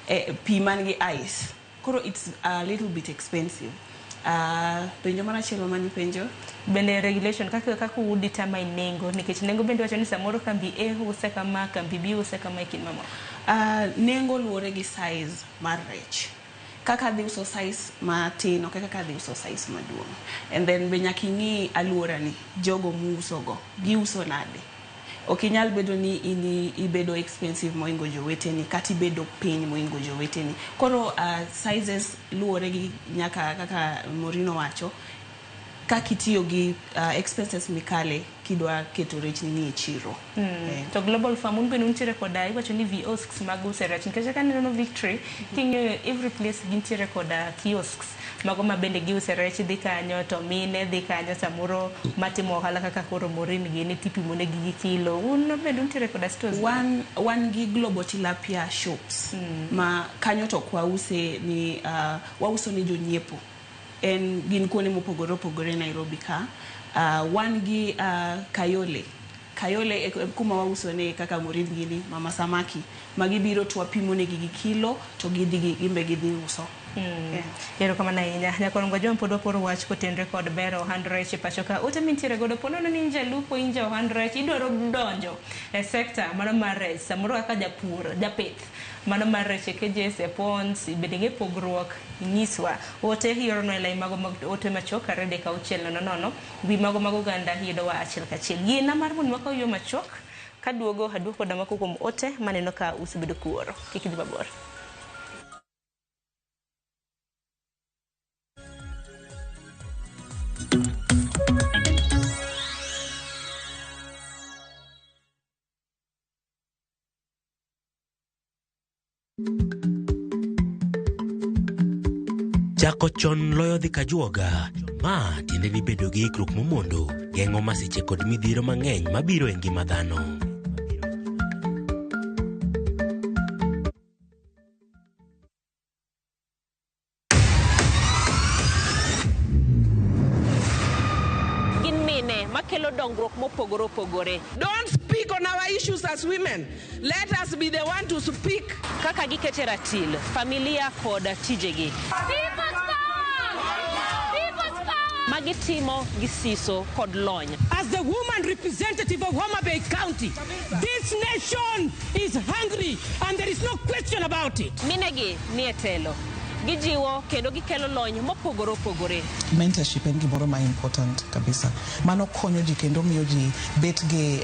e pi man gi ice. Koro it's a little bit expensive. Penjo mar achiel mani penjo? Bende regulation kaka u determine nengo, nikech nengo bende wacho ni samoro kambi A use kama, kambi B use kama e kind mamoko. Nengo luwore gi size mar rech. Kaka adhi uso size matin ok e kaka adhi uso size maduong'. And then be nyaka ing'i aluora ni, jogo muuso go, giuso nade. Ok inyal bedo ni in ibedo expensive mohingo joweteni kata ibedo piny mohingo joweteni. Koro sizes luwore gi nyaka kaka Maureen owacho, kaka itiyo gi expenses mikale kidwa keto rechni ni e chiro. To Global Farm un bende untiere koda iwacho ni kiosks mag uso rech, nikech kaka aneno Victory, king'iyo every place gintiere koda kiosks mago ma bende giuse rech, dhi kanyo to mine dhi kanyo samoro matimo ohala kaka koro Maureen gini tipimo negi gi kilo. Un bende untiere koda stores? Wan gi Global Tilapia shops ma kanyo to ok wause ni, wauso ni jonyiepo. En gin kuonde mopogore opogore Nairobi ka. Wan gi Kayole. Kayole e kuma wauso ne kaka Maureen gini, mama samaki. Magibiro to wapimo negi gi kilo to gidhi gimbe gidhi uso. Erokamano ahinya. Nyakwar Jom pod waporo wach kotenore kod bero ohand rech e pacho ka. Ote mintiere godo po nono ni in jalupo, in ja ohand rech, idwaro donjo e sekta mano mar rech, samoro kaka japur, japith mano mar rech e cages, e ponds, bende ing'e pogruok, inyiswa. Ote iorono e lai mago mag ote machuok 2 dakika 6 0 0, wi mago mag oganda yudowa achiel kachiel. Yiena mar mondo wakaw yo machuok, kaduogo aduoko koda moko kuom ote maneno ka usebedo kuoro. Kik idhi mabor. Chako chon loyo dhi kajuoga. Ma tiende ni bedo gi ikruok momondo geng'o masiche kod midhiero mang'eny mabiro e ngima dhano. Gin mine makelo dongruok mopogore opogore. Don't speak on our issues as women. Let us be the one to speak. Kaka gikete ratil, familia kod tijegi. Magitimo gi siso kod lony. As the woman representative of Homa Bay County, this nation is hungry and there is no question about it. Minegi nie telo. Gijiwo kendo gikelo lony mopogore opogore. Mentorship en gimoro ma important kabisa. Mano konyo ji kendo miyo ji bet gi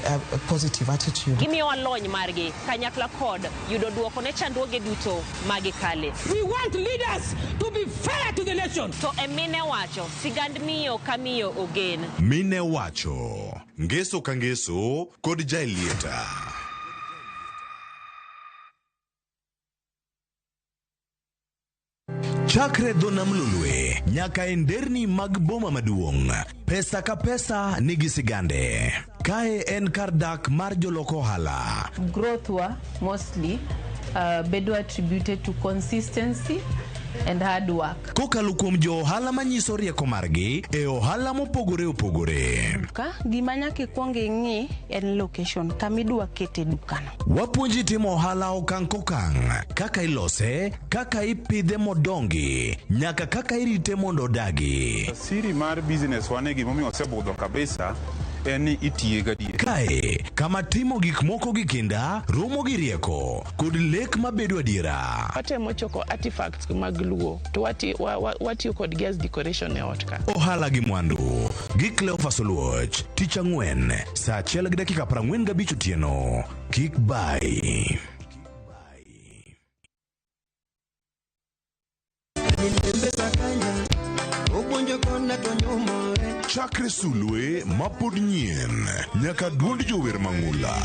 positive attitude. Gimiyowa lony margi kanyakla kod yudo duoko ne chandruoge duto magikale. We want leaders to be fair to the nation. To e mine wacho, sigand miyo ka miyo ogen. Mine wacho, ngeso ka ngeso kod Jaelieta. Chakre dho nam Lolwe nyaka e nderni mag boma maduong', pesa ka pesa nigi sigande. Kae en kar dak mar jolok ohala. Growth wa mostly bedo attributed to consistency and hard work. Kokalo kuom jo ohala manyiso rieko margi e ohala mopogore opogore. Ka gima nyaka ikwong ing'i en location kama idwa kete dukano. Wapuonji timo ohala okang' kokang', kaka ilose, kaka ipidhe modongi, nyaka kaka irite mondo odagi. Siri mar business wane gimomiyo osebudho kabisa en ni itiye gadier. Kae kama timo gik moko gi kinda romo gi rieko kod lek mabedo adiera. Watemo choko artifacts mag Luo to watiyo kodgi as decoration e ot ka. Ohala gi mwandu gi Cleophas Oluoch, tich ang'wen saa 1:45 otieno. Kik bai. Chakre sulwe mapod nyien nyaka duond jower mang'ula.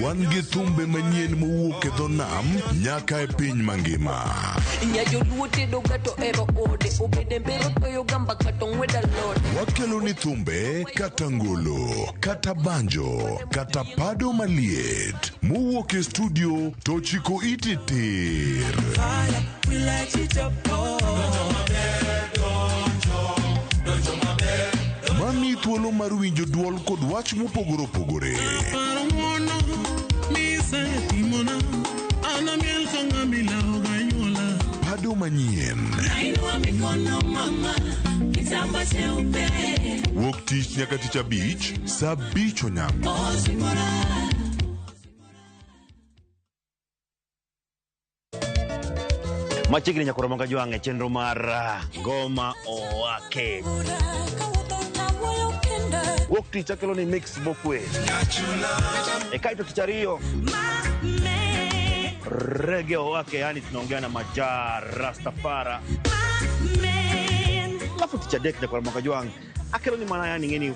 Wan gi thumbe manyien mowuok e dho nam nyaka e piny mangima. Wakelo ni thumbe kata ngolo, kata banjo, kata pado maliet mowuok e studio to chiko iti tir. Mami thuolo mar winjo duol kod wach mopogore opogore. Pado manyien. Wuok tich nyaka tich abich, saa 5 onyango. Machiegni nyakoro moga jwang' e chenro mar Ngoma Owake. Wuok tich akelo ni mix mokwe. E kaito tich ariyo Reggae Owake, yani tunaongea na Maja Rastafara. Alafu tich adek nyakoro moga jwang' akelo ni mana yani ngeni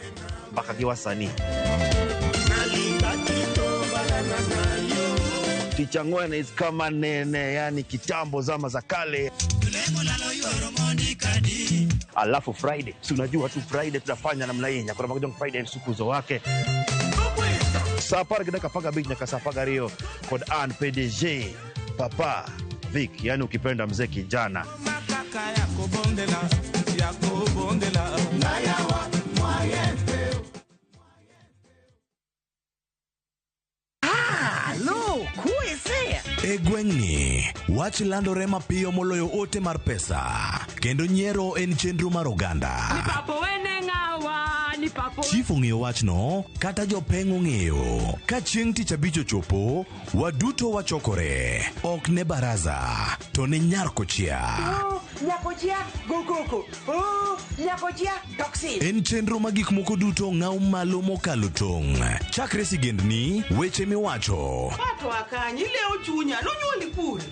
mpaka gi wasanii. Tich ang'wen is kama nene, yani kitambo zama za kale. Alafu Friday, si unajua tu Friday tunafanya namna hii, nyakoro moga jwang' Friday msukuzo wake. Saa 10:15 nyaka saa 12 kod an PDG Papa Vic, yani ukipenda mzee kijana. E gweng'ni, wach landore mapiyo moloyo ote mar pesa, kendo nyiero en chenro mar oganda. Chief ong'eyo wachno, kata jopeng' ong'eyo. Ka chieng' tich abich ochopo, waduto wachokore. Ok ne baraza, to ne nyar kochia. En chenro ma gik moko duto ng'aw malo mokalo tong'. Chakre sigendni, weche miwacho.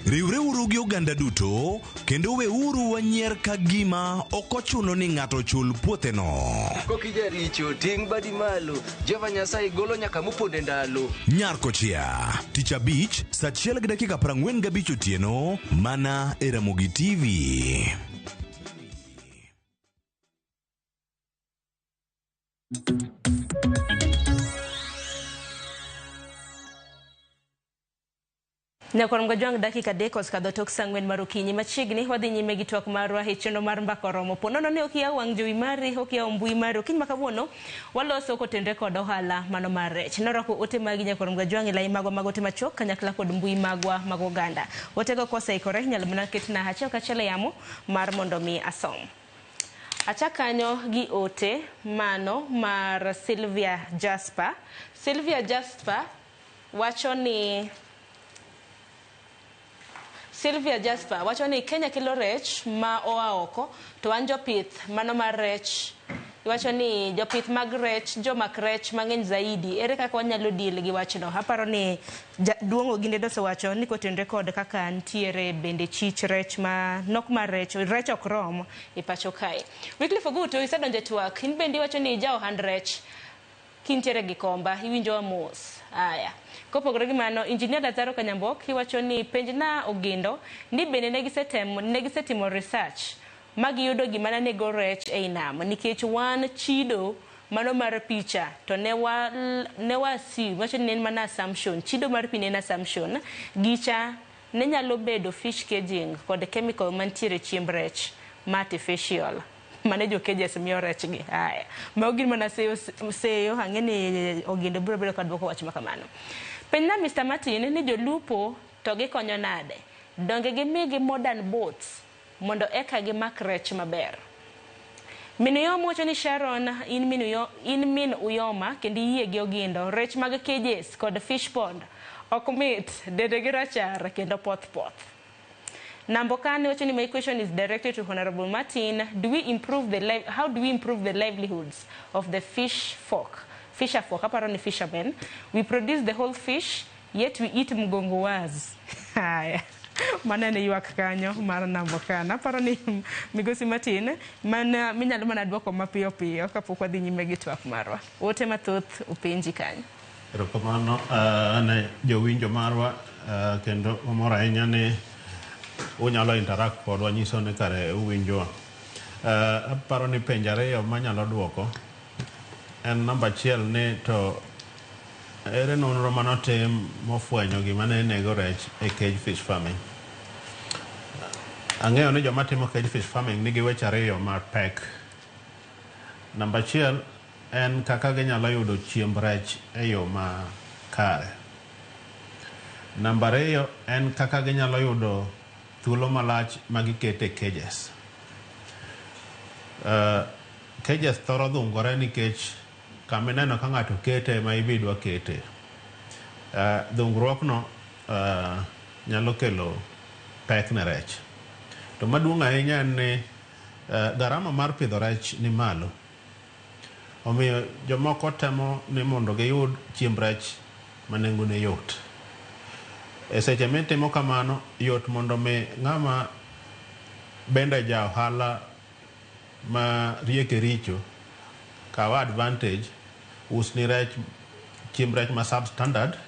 Riwreuru gi oganda duto, kendo weuru wanyier ka gima ok ochuno ni ng'ato chul puotheno. Kokijaricho ting' badi malo, Jehova Nyasaye golo nyaka moponde ndalo. Nyar kochia, tich abich, saa 1:45 otieno, mana e Ramogi TV. Nyakwar Mgajwang' dakika 3 osekadho tok saa 4 mar okinyi. Machiegni wadhi nyime gi twak marwa e chenro mar Mbaka Oromo. Po nono ne ok iyawo wang' jowi mari, ok iyawo mbui mari. Okinyi ma kawuono waloso kotenre kod ohala mano mar rech. Norwako ote magi Nyakwar Mgajwang' e lai magwa mag ote machuok kanyakla kod mbui magwa mag oganda. Otego koseikore inyalo mana ketna achiel kachiel e yamo mar mondo mi asom. Achak kanyo gi ote mano mar Sylvia Jasper. Sylvia Jasper wacho ni Sylvia Jasper wacho ni Kenya kelo rech ma oa oko to wan jopith mano mar rech. Iwacho ni jopith mag rech, jomak rech mang'eny zaidi. Ere kaka wanyalo deal gi wachno? Aparo ni duong' Oginde osewacho ni kotenre kod kaka ntiere bende chich rech ma nok mar rech, rech ok rom e pacho kae. Wycliffe Ogutu isedonjo e twak, in bende iwacho ni ja ohand rech kintiere gi komba, iwinjo mos. Aya. Kopogore gi mano, Engineer Lazaro Kanyambok iwacho ni penjna Ogindo ni bende ne gisetimo research ma giyudo gima ne nego rech ei nam nikech wan chido mano mar picha to ne wa ne wa assume wacho ni ne en mana assumption chido mar pi ne en assumption gicha ne nyalo bedo fish caging kod chemical mantiere e chiemb rech ma artificial mane jo cages miyo rech gi. Aya, mago gin mana seyo seyo ang'e ni Ogindo biro bedo ka dwoko wach ma kamano. Penjna Mr. Martin ni jolupo to gikonyo nade? Donge gimigi modern boats mondo eka gimak rech maber? Min Uyoma wacho ni Sharon in min Uyoma kendo iyie gi Ogindo. Rech mag cages kod fish pond ok mit, dendegi rachar kendo poth poth. Nambokane wacho ni my question is directed to Honorable Martin. Do we improve the how do we improve the livelihoods of the fish folk? Fisher folk, aparo ni fishermen. We produce the whole fish, yet we eat mgongo wazi. Haya. Mano en ywak kanyo mar Nambokane. Aparo ni Migosi Martin, mana minyalo mana duoko mapiyo piyo kapok wadhi nyime gi twak marwa. Ote mathoth openji kanyo. Erokamano ne jowinjo marwa kendo wamor ahinya ni unyalo interact kodwa nyiso ni kare uwinjowa. Aparo ni penjo ariyo manyalo duoko en namba achiel ni to ere nonro manotim mofwenyo gima ne nego rech e cage fish farming. Ang'eyo ni joma timo cage fish farming nigi weche ariyo mapek. Namba achiel en kaka ginyalo yudo chiemb rech e yo makare. Namba ariyo en kaka ginyalo yudo thuolo malach ma gikete cages. Cages thoro dhungore nikech kama ineno ka ng'ato kete ema ibi dwa kete. Dhungruokno nyalo kelo pek ne rech. To maduong' ahinya en ni garama mar pidho rech ni malo. Omiyo jomoko temo ni mondo giyud chiemb rech ma nengone yot. E seche mitimo kamano, yot mondo mi ng'ama bende ja ohala ma rieke richo kaw advantage usni rech chiemb rech ma substandard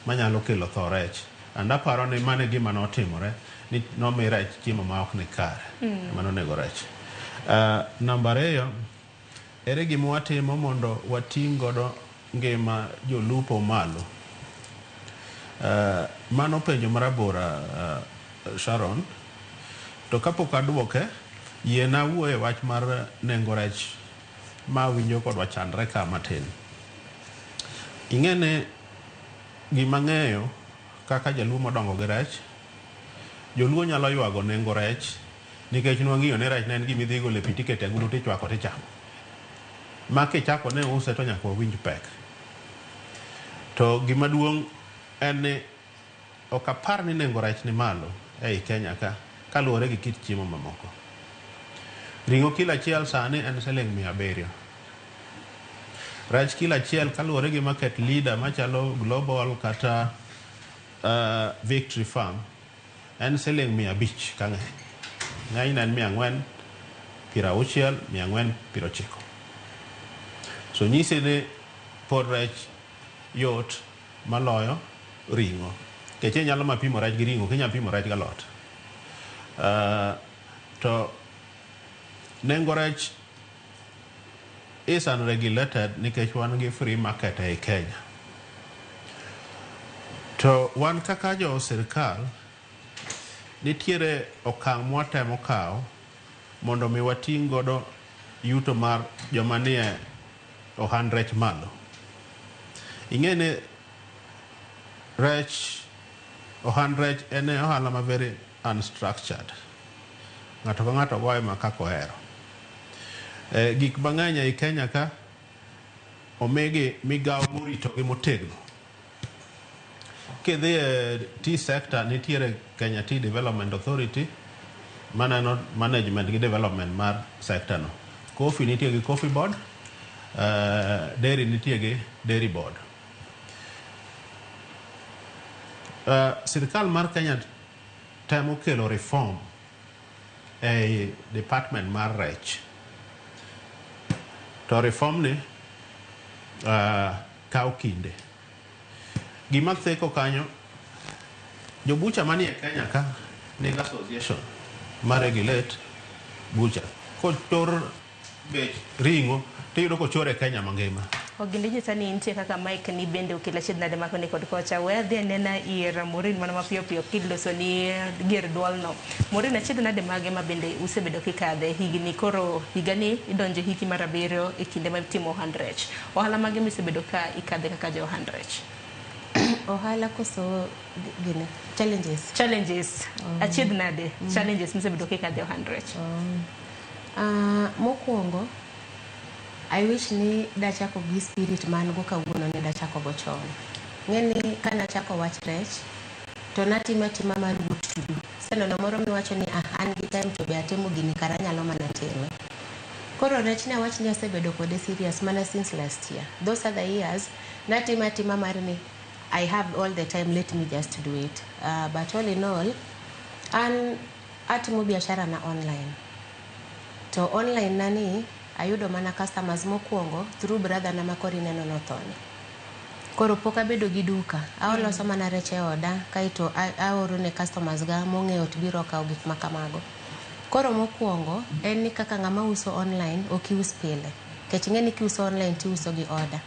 manyalo kelo tho rech. And aparo ni mano e gima notimore ni nomi rech chiemo ma ok ni kare mano nego rech. Namba ariyo, ere gima watimo mondo wating' godo ngima jolupo malo? Mano penjo marabora Sharon. To kapok aduoke, yiena awuoye wach mar nengo rech ma winjo kodwa chandre ka matin. Ing'e ni gima ng'eyo kaka jaluo modongo gi rech, joluo nyalo ywago nengo rech nikech nwang'iyo ni rech ne en gima idhi golo e pi tikete agulu tichwako tichamo. Ma kichako ne use to nyaka wawinj pek. To gima duong' en ni ok apar ni nengo rech ni malo ei Kenya ka kaluwore gi kit chiemo mamoko. Ring'o kilo achiel sani en siling 700. Rech kilo achiel kaluwore gi market leader machalo Global kata Victory Farm en siling 500 ka ng'eny. Ng'enyne en 460, 490. So nyisi ni pod rech yot maloyo ring'o. Nikech inyalo ma pimo rech gi ring'o, ok inyal pimo rech gi alot. To nengo rech is unregulated nikech wan gi free market ei Kenya. To wan kaka jo sirkal nitiere okang' mwatemo kawo mondo mi wating' godo yuto mar joma nie ohand rech malo. Ing'e ni rech, ohand rech en ohala ma very unstructured. Ng'ato ka ng'ato goye ma kaka ohero. Gik mang'eny ei Kenya ka omigi migawo moritogi motegno. Kidhi e tea sector nitiere Kenya Tea Development Authority maneno management gi development mar sector no. Coffee nitie gi Coffee Board, dairy nitie gi Dairy Board. Sirkal mar Kenya temo kelo reform ei department mar rech. To reform ni kawo kinde. Gima theko kanyo, jobucha manie Kenya ka nigi association ma regulate bucha. Kochor bech ring'o tiyudo kochor e Kenya mangima. Oginde nyisa ni nitie kaka Mike ni bende okelo achiedh nade ma koni kod kocha. We adhi anena ir Maureen mana mapiyo piyo kiloso ni gir duolno. Maureen, achiedh nade mage ma bende usebedo kikadhe higni koro higani idonjo hiki mar 7 e kinde ma itimo ohand rech. Ohala mage misebedo ka ikadhe kaka jo ohand rech? Ohala koso gini challenges. Challenges. Achiedh nade challenges misebedo kikadhe ohand rech? Mokwongo I wish ni dachako gi spirit man go kawuono ni dachako go chon. Ng'eni kanachako wach rech to natimo atima mar what to do. Seneno moro miwacho ni ah, an gi time to be atimo gini kara anyalo mana time. Koro rech ne awach ni asebedo kode serious mana since last year. Those other years natimo atima mar ni I have all the time, let me just do it. But all in all, an atimo biashara na online. To online nani ayudo mana customers mokwongo through brother na makoro ineno nothoni. Koro pok abedo gi duka, aoloso mana rech e oda kaeto aoro ne customers ga mong'eyo to biro kawo gik ma kamago. Koro mokwongo en ni kaka ng'ama uso online ok ius pile. Nikech ing'e ni kiuso online tiuso gi order.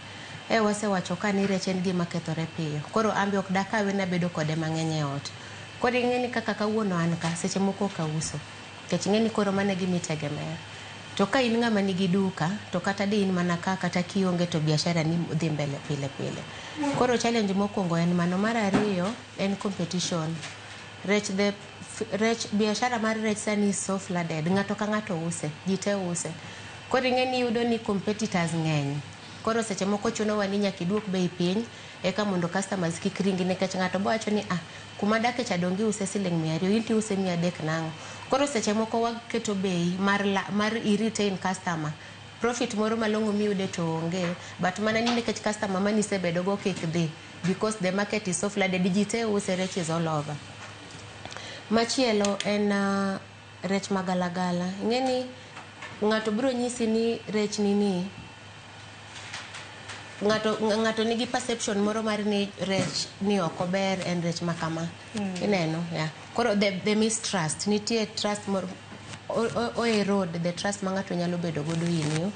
E wasewacho ka ni rech en gima kethore piyo. Koro an be ok dakawe nabedo kode mang'eny e ot. Koro ing'e ni kaka kawuono an ka, seche moko ok auso. Nikech ing'e ni koro mano e gima itegemea. To ka in ng'ama nigi duka, to kata di in mana ka kata kionge to biashara ni dhi mbele pile pile. Koro challenge mokwongo en mano. Mar ariyo en competition. Rech the rech biashara mar rech sani is so flooded. Ng'ato ka ng'ato use, ji te use. Koro ing'e ni iyudo ni competitors ng'eny. Koro seche moko chunowa ni nyaka iduok bei piny eka mondo customers kik ringi nikech ng'ato bo wacho ni ah, kuma adake cha donge iuse siling 200, in to iuse 300 nang'o. Koro seche moko waketo bei mar, mar i retain customer. Profit moro malong'o miyude to onge, but mana ni nikech customer manisebedo go kik dhi because the market is so flooded, ji te use, rech is all over. Machielo en rech magalagala. Ing'e ni ng'ato biro nyisi ni rech ni ni ng'ato nigi perception moro mar ni rech ni ok ober en rech ma kama. Ineno, yeah. Koro the mistrust, nitie trust moro o erode the trust ma ng'ato nyalo bedo godo in you.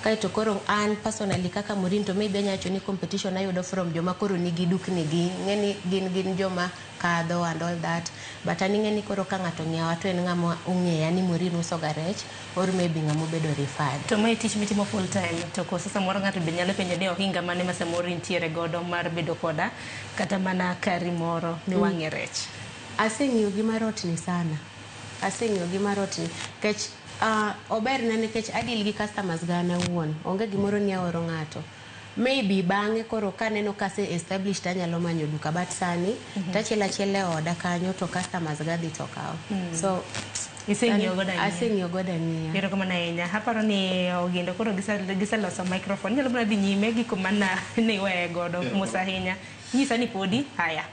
Kaeto koro an personally kaka Maureen to maybe anyalo wacho ni competition ayudo from joma koro nigi dukni gi. Ing'e ni gin joma kadho and all that. But an ing'e ni koro ka ng'ato ong'iewa to en ng'ama ong'eya ni Maureen uso ga rech or maybe ng'ama obedo referred. To mae tich mitimo full time to koso samoro ng'ato be nyalo penjo ni ohinga mane ma samoro intiere godo mar bedo koda kata mana kari moro miwang'e rech. Aseng'iyo gi mar ot ni sana. Aseng'iyo gi mar ot ni nikech ober na nikech adil gi customers ga an awuon. Onge gimoro ni aoro ng'ato. Maybe bang'e koro kaneno kase established anyalo manyo duka but sani tachielo achiel e oda kanyo to customers ga dhi to kawo. So Iseng'iyo godo ang'iya. Aseng'iyo godo ang'iya. Erokamano ahinya. Aparo ni Ogindo koro giseloso microphone. Inyalo mana dhi nyime gi kuma ne iweye godo mos ahinya. Nyisa ni podi haya.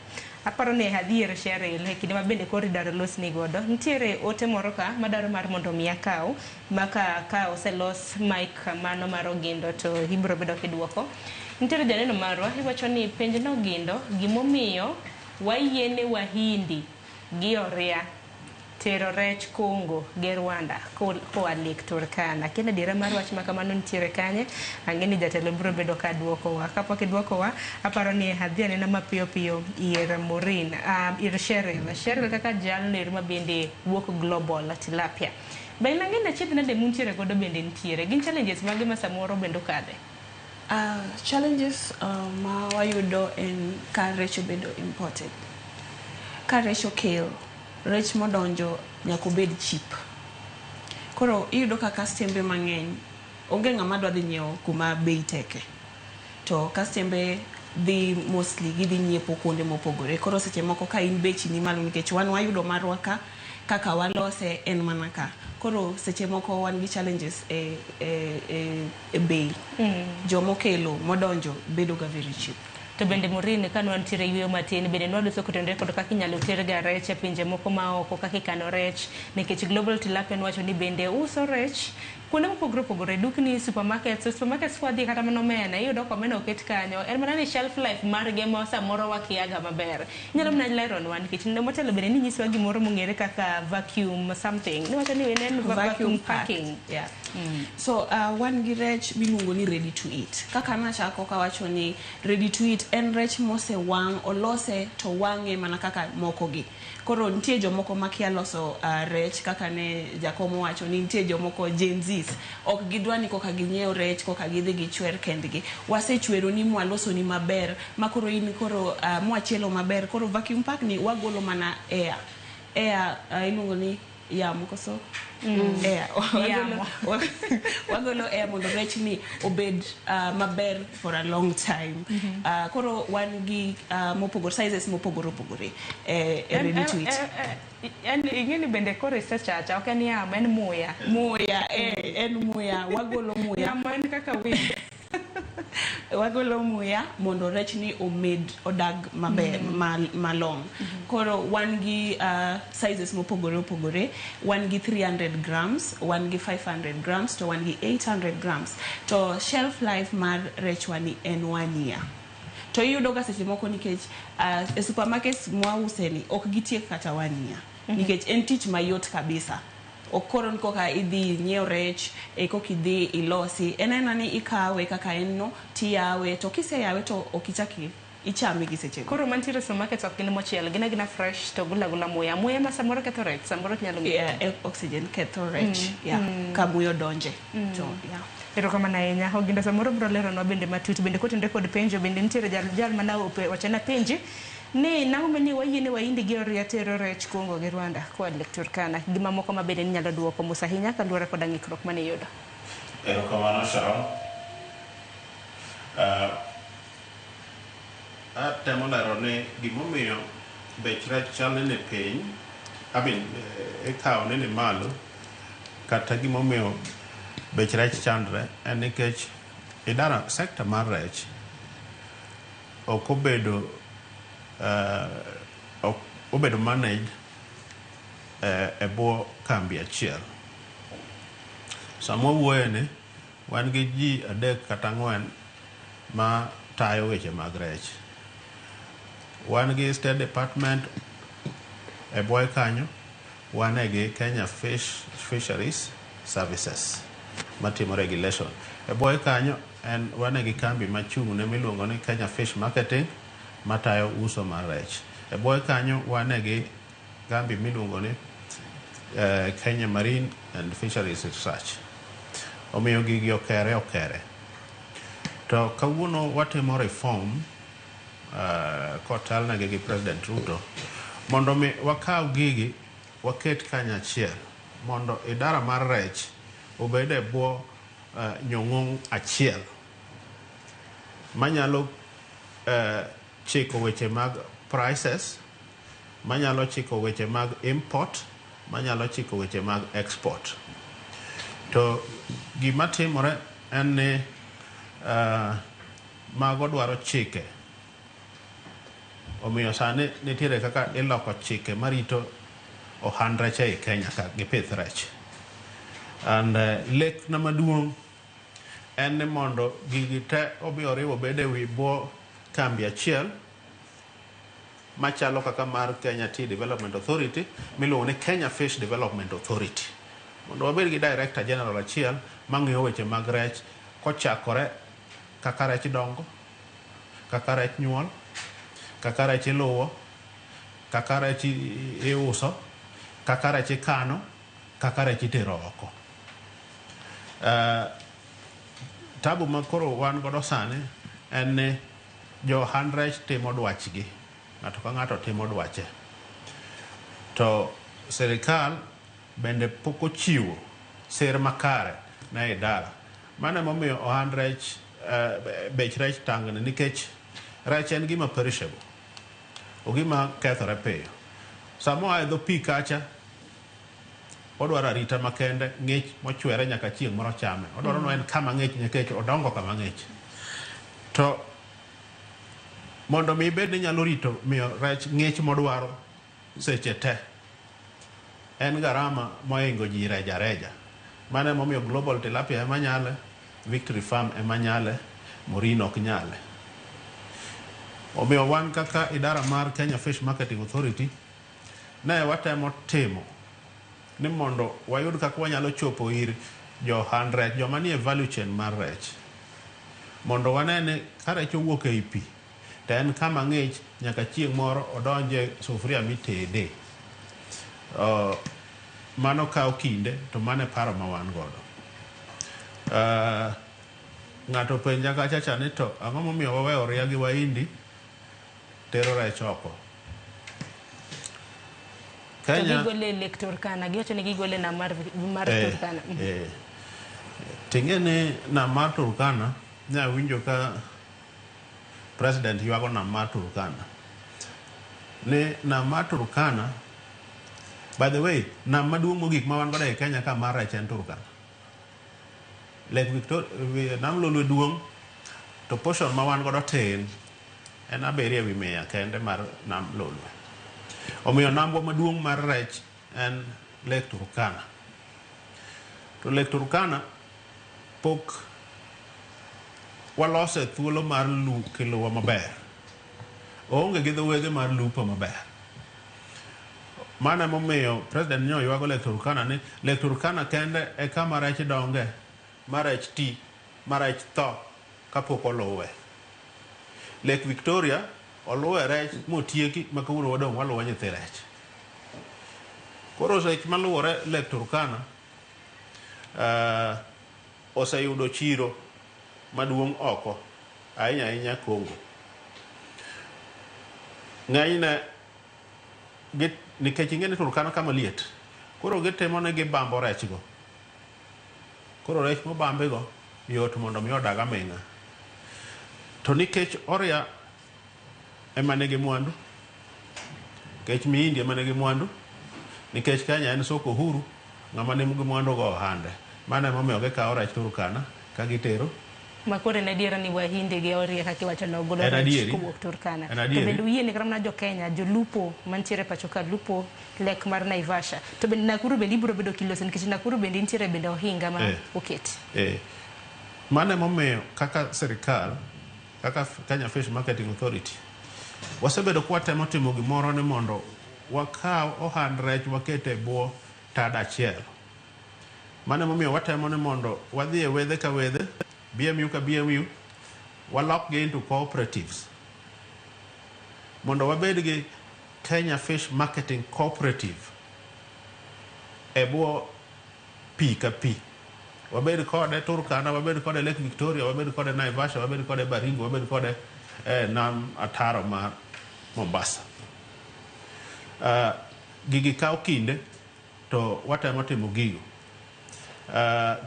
Aparo ni adhi ir Cheryl e kinde ma bende koro idwaro losni godo. Nitiere ote moro ka madwaro mar mondo mi akaw ma ka oselos mic mano mar Ogindo to ibiro bedo kiduoko. Nitiere janeno marwa iwacho ni penj ne Ogindo gimomiyo wayiene Wahindi gi Oria tero rech Congo gi Rwanda koa Lake Turkana. Kendo adiera mar wach ma kamano nitiere kanye? Ang'e ni jatelo biro bedo ka duokowa. Kapok iduokowa, aparo ni adhi anena mapiyo piyo ir Maureen, ir Cheryl. Cheryl kaka jalno ero ma bende wuok Global Tilapia. Be nang'e ni achiedh nade muntiere godo bende nitiere? Gin challenges mage ma samoro bende ukadhe? Challenges ma wayudo en ka rech obedo imported. Ka rech okel, rech modonjo nyaka obed cheap. Koro iyudo ka kastembe mang'eny onge ng'ama dwa dhi nyiewo kuma bei teke. To kastembe dhi mostly gidhi nyiepo kuonde mopogore. Koro seche moko ka in bechi ni malo nikech wan wayudo marwa ka kaka walose en mana ka. Koro seche moko wan gi challenges e bei. Jomokelo modonjo bedo ga very cheap. To bende Maureen, ka nwantiere yueyo matin, bende nwaloso kotenore kod kaka inyalo ter ga rech e pinje moko ma oko, kaka ikano rech, nikech Global Tilapia nwacho ni bende uso rech Kuonde mopogore opogore, dukni, supermarkets, supermarkets kwadhi kata mana omena, iyudo ka omena oket kanyo. En mana ni shelf life margi ema samoro wakiaga maber. Inyalo mana leronwa nikech ndalo motelo bende ninyiswa gimoro mong'ere kaka vacuum something. Niwacho ni en vacuum packing. Yeah. So wan gi rech miluongo ni ready to eat. Kaka nachako kawacho ni ready to eat en rech mosewang', olose to wang'e mana kaka moko gi. Koro nitie jomoko makia loso rech kaka ne jakom owacho ni nitie jomoko Gen Zs ok gidwa ni koka ginyiew rech koka gidhi gichwer kendgi. Wasechwero ni mwaloso ni maber ma koro in koro mwachielo maber koro vacuum pack ni wagolo mana air. Air iluongo ni yamo koso? Air. Yamo. Wagolo air mondo rech ni obed maber for a long time. Koro wan gi mopogore sizes mopogore opogore ready to eat. En ing'e ni bende koro isechacha ok en yamo en muya. Muya en muya wagolo muya. Yamo en kaka wind. Wagolo muya mondo rech ni omed odag maber malong. Koro wan gi sizes mopogore opogore, wan gi 300 grams, wan gi 500 grams to wan gi 800 grams. To shelf life mar rechwa ni en 1 year. To iyudo ga seche moko nikech e supermarkets mwause ni ok gitiek kata 1 year. Nikech en tich mayot kabisa. Ok koro ni koka idhi nyiew rech e koka idhi ilosi en aena ni ikawe kaka en no tiyawe to kiseyawe to ok ichak ichame gi seche go. Koro mantiere supermarkets ok gin mochiel, gin agina fresh to golo agola muya. Muya ma samoro ketho rech, samoro ok nyalo Yeah, oxygen ketho rech. Yeah, ka muya odonje. To yeah. Erokamano ahinya. Oginda samoro biro leronwa bende matut bende kotenore kod penjo bende nitiere jal mana wachona penji ni nang'o mani wayiene waindi gi oria tero rech Congo gi Rwanda koa Lake Turkana. Gima moko ma bende ninyalo duoko mos ahinya kaluwore koda ng'ikruok mane iyudo. Erokamano Sharon. Atemo lero ni gimomiyo bech rech chal ni piny, I mean, ikawo ni ni malo, kata gimomiyo bech rech chandre en nikech idara sector mar rech ok obedo ok obedo managed e bwo kambi achiel. Sama wawuoye ni wan gi ji 3 kata 4 ma tayo weche mag rech. Wan gi State Department e bwoye kanyo, wan gi Kenya Fisheries Services matimo regulation. E bwoye kanyo en wan gi kambi machung' ne miluongo ni Kenya Fish Marketing matayo uso mar rech. E bwoye kanyo wan gi kambi miluongo ni Kenya Marine and Fisheries Research. Omiyo gigi okere. To kawuono watimo reform kotelnegi gi President Ruto mondo mi wakaw gigi waket kanyachiel mondo idara mar rech obed e bwo nyong'ong achiel manyalo chiko weche mag prices, manyalo chiko weche mag import, manyalo chiko weche mag export. To gima timore en ni mago dwaro chike. Omiyo sani nitiere kaka iloko chike marito ohand rech ei Kenya ka gi pith rech. And lek na maduong' en ni mondo gigi te obi oriw obed e wi bwo kambi achiel machalo kaka mar Kenya Tea Development Authority miluongo ni Kenya Fish Development Authority. Mondo wabed gi Director General achiel mang'iyo weche mag rech kochakore kaka rech dongo, kaka rech nyuol, kaka rech iluwo, kaka rech iuso, kaka rech ikano, kaka rech itero oko. Tabu ma koro wan godo sani en ni jo ohand rech timo dwachgi. Ng'ato ka ng'ato timo dwache. To sirikal bende pok ochiwo sir makare ne idara. Mano emomiyo ohand rech bech rech tangni nikech rech en gima perishable. Ogima kethore piyo. Sama oa e dho pi kacha, odwaro arita makende, ng'ich mochwere nyaka chieng' moro chame. Odwaro ni en kama ng'ich nikech odongo kama ng'ich. To mondo mi ibed ni inyalo rito miyo rech ng'ich modwaro seche te, en garama mohingo ji reja reja. Mano emomiyo Global Tilapia ema nyale, Victory Farm ema nyale, Morin ok nyale. Omiyo wan kaka idara mar Kenya Fish Marketing Authority ne watemo timo ni mondo wayud kaka wanyalo chopo ir jo ohand rech, joma nie value chain mar rech. Mondo wane ni ka rech owuok ei pi to en kama ng'ich nyaka chieng' moro odonje sufuria mitede. Mano kawo kinde to mano e paro ma wan godo. Ng'ato openja kacha cha ni to ang'o momiyo waweyo oria gi Wahindi tero rech oko? To gigole e Lake Turkana, giwacho ni gigole e nam mar Turkana. Ting'e ni nam mar Turkana, ne awinjo ka president ywago nam mar Turkana. Ni nam mar Turkana, by the way, nam maduong' mogik ma wan godo e Kenya ka mar rech en Turkana. Lake Victoria, nam Lolwe duong' to portion ma wan godo tin en 7 1/2 kende mar nam Lolwe. Omiyo nambwa maduong' mar rech en Lake Turkana. To Lake Turkana pok walose thuolo mar kelowa maber. Oonge gi dho wedhe mar lupo maber. Mano emomiyo president nyo ywago Lake Turkana ni Lake Turkana kende e kama rech donge, ma rech ti, ma rech tho kapok oluwe. Lake Victoria oluwe rech motieki ma kawuono wadong' waluwo nyithi rech. Koro rech maluwore Lake Turkana oseyudo chiro maduong' oko ahinya ahinya Congo. Ng'enyne nikech ing'e ni Turkana kama liet, koro gitimo ni gibambo rech go. Koro rech mobambi go yot mondo mi odag aming'a. To nikech oria ema nigi mwandu, nikech Mihindi ema nigi mwandu, nikech Kenya en soko huru, ng'ama nigi mwandu go ohande. Mano emomiyo gikawo rech Turkana ka gitero. Ma koro en adiera ni Wahindi gi Oria kaka iwacho no golo En rech adieri. kowuok Turkana. En To adieri. bende uyie ni kata mana jo Kenya, jolupo mantiere pacho ka lupo lek mar Naivasha. To bende Nakuru bende ibiro bedo kiloso nikech Nakuru bende nitiere bende ohinga ma oket. Mano emomiyo kaka sirikal, kaka Kenya Fish Marketing Authority, wasebedo kwatemo timo gimoro ni mondo wakaw ohand rech waket e bwo tada achiel. Mano emomiyo watemo ni mondo wadhi e wedhe ka wedhe, BMU ka BMU, walokgi into cooperatives. Mondo wabed gi Kenya Fish Marketing Cooperative e bwo pi ka pi. Wabed kode Turkana, wabed kode Lake Victoria, wabed kode Naivasha, wabed kode Baringo, wabed kode nam ataro mar Mombasa. Gigi kawo kinde to watemo timo gigo.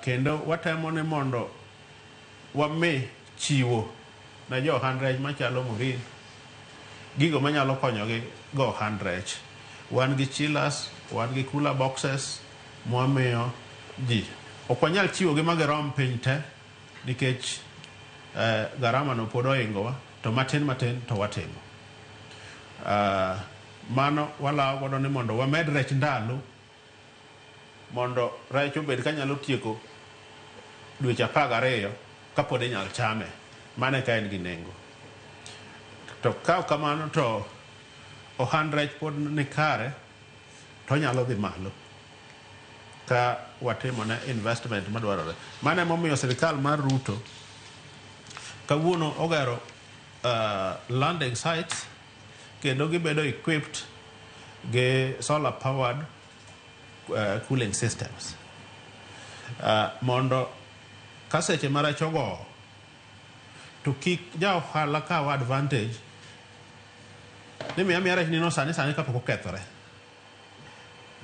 Kendo watemo ni mondo wami chiwo ne jo ohand rech machalo Morin gigo manyalo konyogi go ohand rech. Wan gi chillers, wan gi cooler boxes mwamiyo ji. Ok wanyal chiwogi ma girom piny te nikech garama no pod ohingowa to matin matin to watimo. Mano walawo godo ni mondo wamed rech ndalo mondo rech obed kanyalo tieko dweche 12 kapod inyal chame. Mano eka en gi nengo. To ka ok kamano to ohand rech pod ni kare to onyalo dhi malo ka watimo ne investment madwarore. Mano emomiyo sirikal mar Ruto kawuono ogero landing sites kendo gibedo equipped gi solar powered cooling systems mondo ka seche ma rech ogowo to kik ja ohala kaw advantage ni miya miya rech nino sani sani kapok okethore.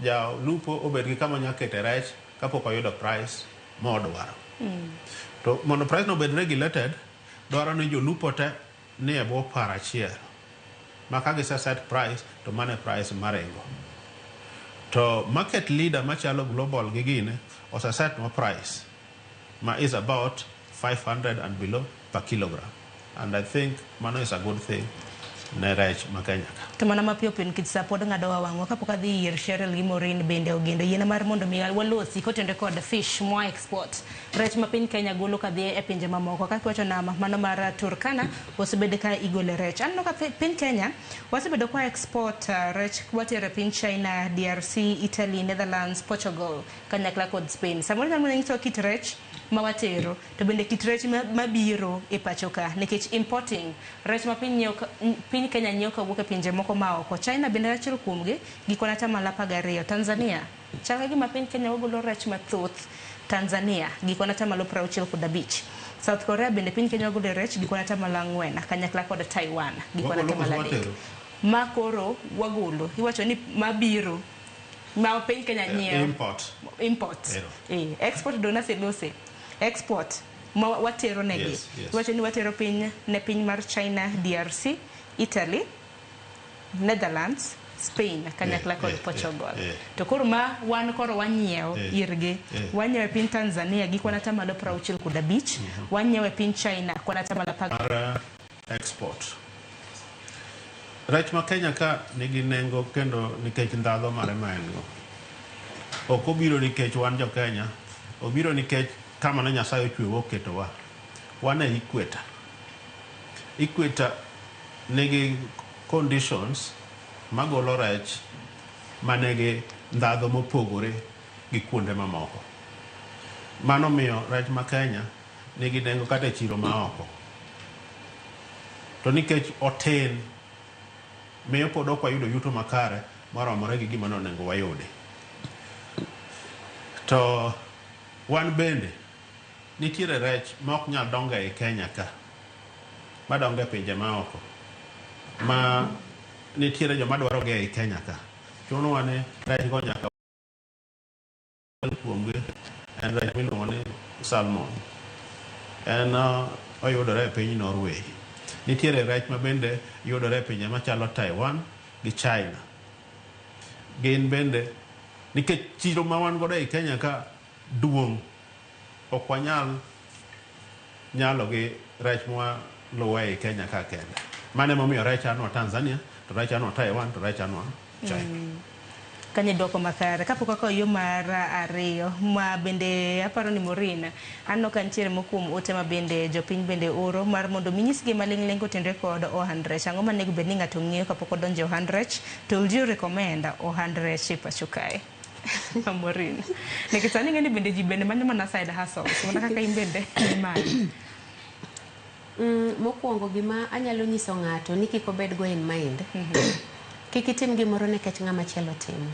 Jalupo obed gi kama onyalo kete rech kapok oyudo price modwaro. To mondo price no obed regulated, dwaro ni jolupo te ni e bwo par achiel. Ma ka gise set price to mano e price maringo. To market leader machalo Global gi gine ose set nwa price ma is about 500 and below per kilogram. And I think mano is a good thing ne rech ma Kenya ka. To mana mapiyo piyo nikech sa pod ng'ado wa wang'wa kapok adhi ir Cheryl gi Maureen bende ogendo yiena mar mondo mi walosi kotenore kod fish mwa export rech ma piny Kenya golo kadhi e pinje mamoko kaka iwacho nama mano mar Turkana osebed ka igole rech. Aneno ka piny Kenya wasebedo kwa export rech watero e piny China, DRC, Italy, Netherlands, Portugal kanyakla kod Spain. Samoro nyalo mana nyisowa kit rech ma watero to bende kit rech mabiro e pacho ka nikech importing rech ma piny Kenya nyiewo kawuok e pinje moko ma oko. China bende achiel kuomgi gi kwan atamalo 12. Tanzania chal ka gima piny Kenya wagolo rech mathoth Tanzania gi kwan atamalo 65. South Korea bende piny Kenya wagolo rech gi kwan atamalo 4 kanyakla kod Taiwan gi kwan atamalo 3. Ma koro wagolo iwacho ni mabiro ma piny Kenya nyiewo import. Export do naselose export ma watero negi. Yes. Iwacho ni watero piny ne piny mar China, DRC, Italy, Netherlands, Spain kanyakla kod Portugal. To koro ma wan koro wanyiewo irgi. Wanyiewo e piny Tanzania gi kwan atamalo 65, wanyiewo e piny China kwan atamalo 10. Mar export. Rech ma Kenya ka nigi nengo kendo nikech ndhadho mare ma en go. Ok obiro nikech wan jo Kenya, obiro nikech kama ne Nyasaye ochweyowa oketowa. Wan e equator. Equator nigi conditions magolo rech manigi ndhadho mopogore gi kuonde mamoko. Mano miyo rech ma Kenya nigi nengo kata e chiro ma oko. To nikech otin, miyo pod ok wayudo yuto makare maromore gi gima nonego wayudi. To wan bende nitiere rech ma ok nyal dongo ei Kenya ka, madongo e pinje ma oko, ma nitiere joma dwaro gi ei Kenya ka. Chunowa ni rech go nyaka kuomgi en rech miluongo ni salmon. En oyudore e piny Norway. Nitiere rech ma bende yudore e pinje machalo Taiwan gi China. Gin bende nikech chiro ma wan godo ei Kenya ka duong', ok wanyal nyalo gi rech mwaluwo ei Kenya ka kende. Mano emomiyo rech anwa Tanzania, to rech anwa Taiwan, to rech anwa China. Kanyo dwoko makare. Kapok akawo yo mar ariyo ma bende aparo ni Maureen aneno ka nitiere moko kuom ote ma bende jopiny bende oro mar mondo mi nyisgi maling'ling' kotenore kod ohand rech. Ang'o manego bed ni ng'ato ng'eyo kapok odonjo e ohand rech? To would you recommend ohand rech e pacho kae? Maureen. Nikech sani ing'e ni bende ji bende manyo mana side hustles mana kaka in bende imanyo. Mokwongo gima anyalo nyiso ng'ato ni kik obed go in mind. Kik itim gimoro nikech ng'ama chielo timo.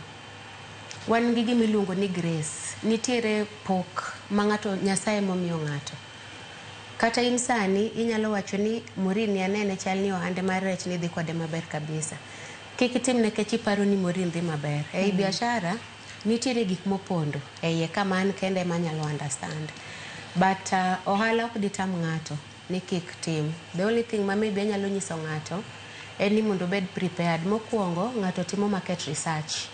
Wan gi gima iluongo ni grace. Nitiere pok ma ng'ato Nyasaye momiyo ng'ato. Kata in sani inyalo wacho ni Maureen ni anene chal ni ohande mar rech ni dhi kode maber kabisa. Kik itim nikech iparo ni Maureen dhi maber. Ei biashara nitiere gik mopondo e iye kama an kende ema anyalo understand. But ohala ok ditam ng'ato ni kik tim. The only thing ma maybe anyalo nyiso ng'ato en ni mondo obed prepared. Mokwongo ng'ato timo market research.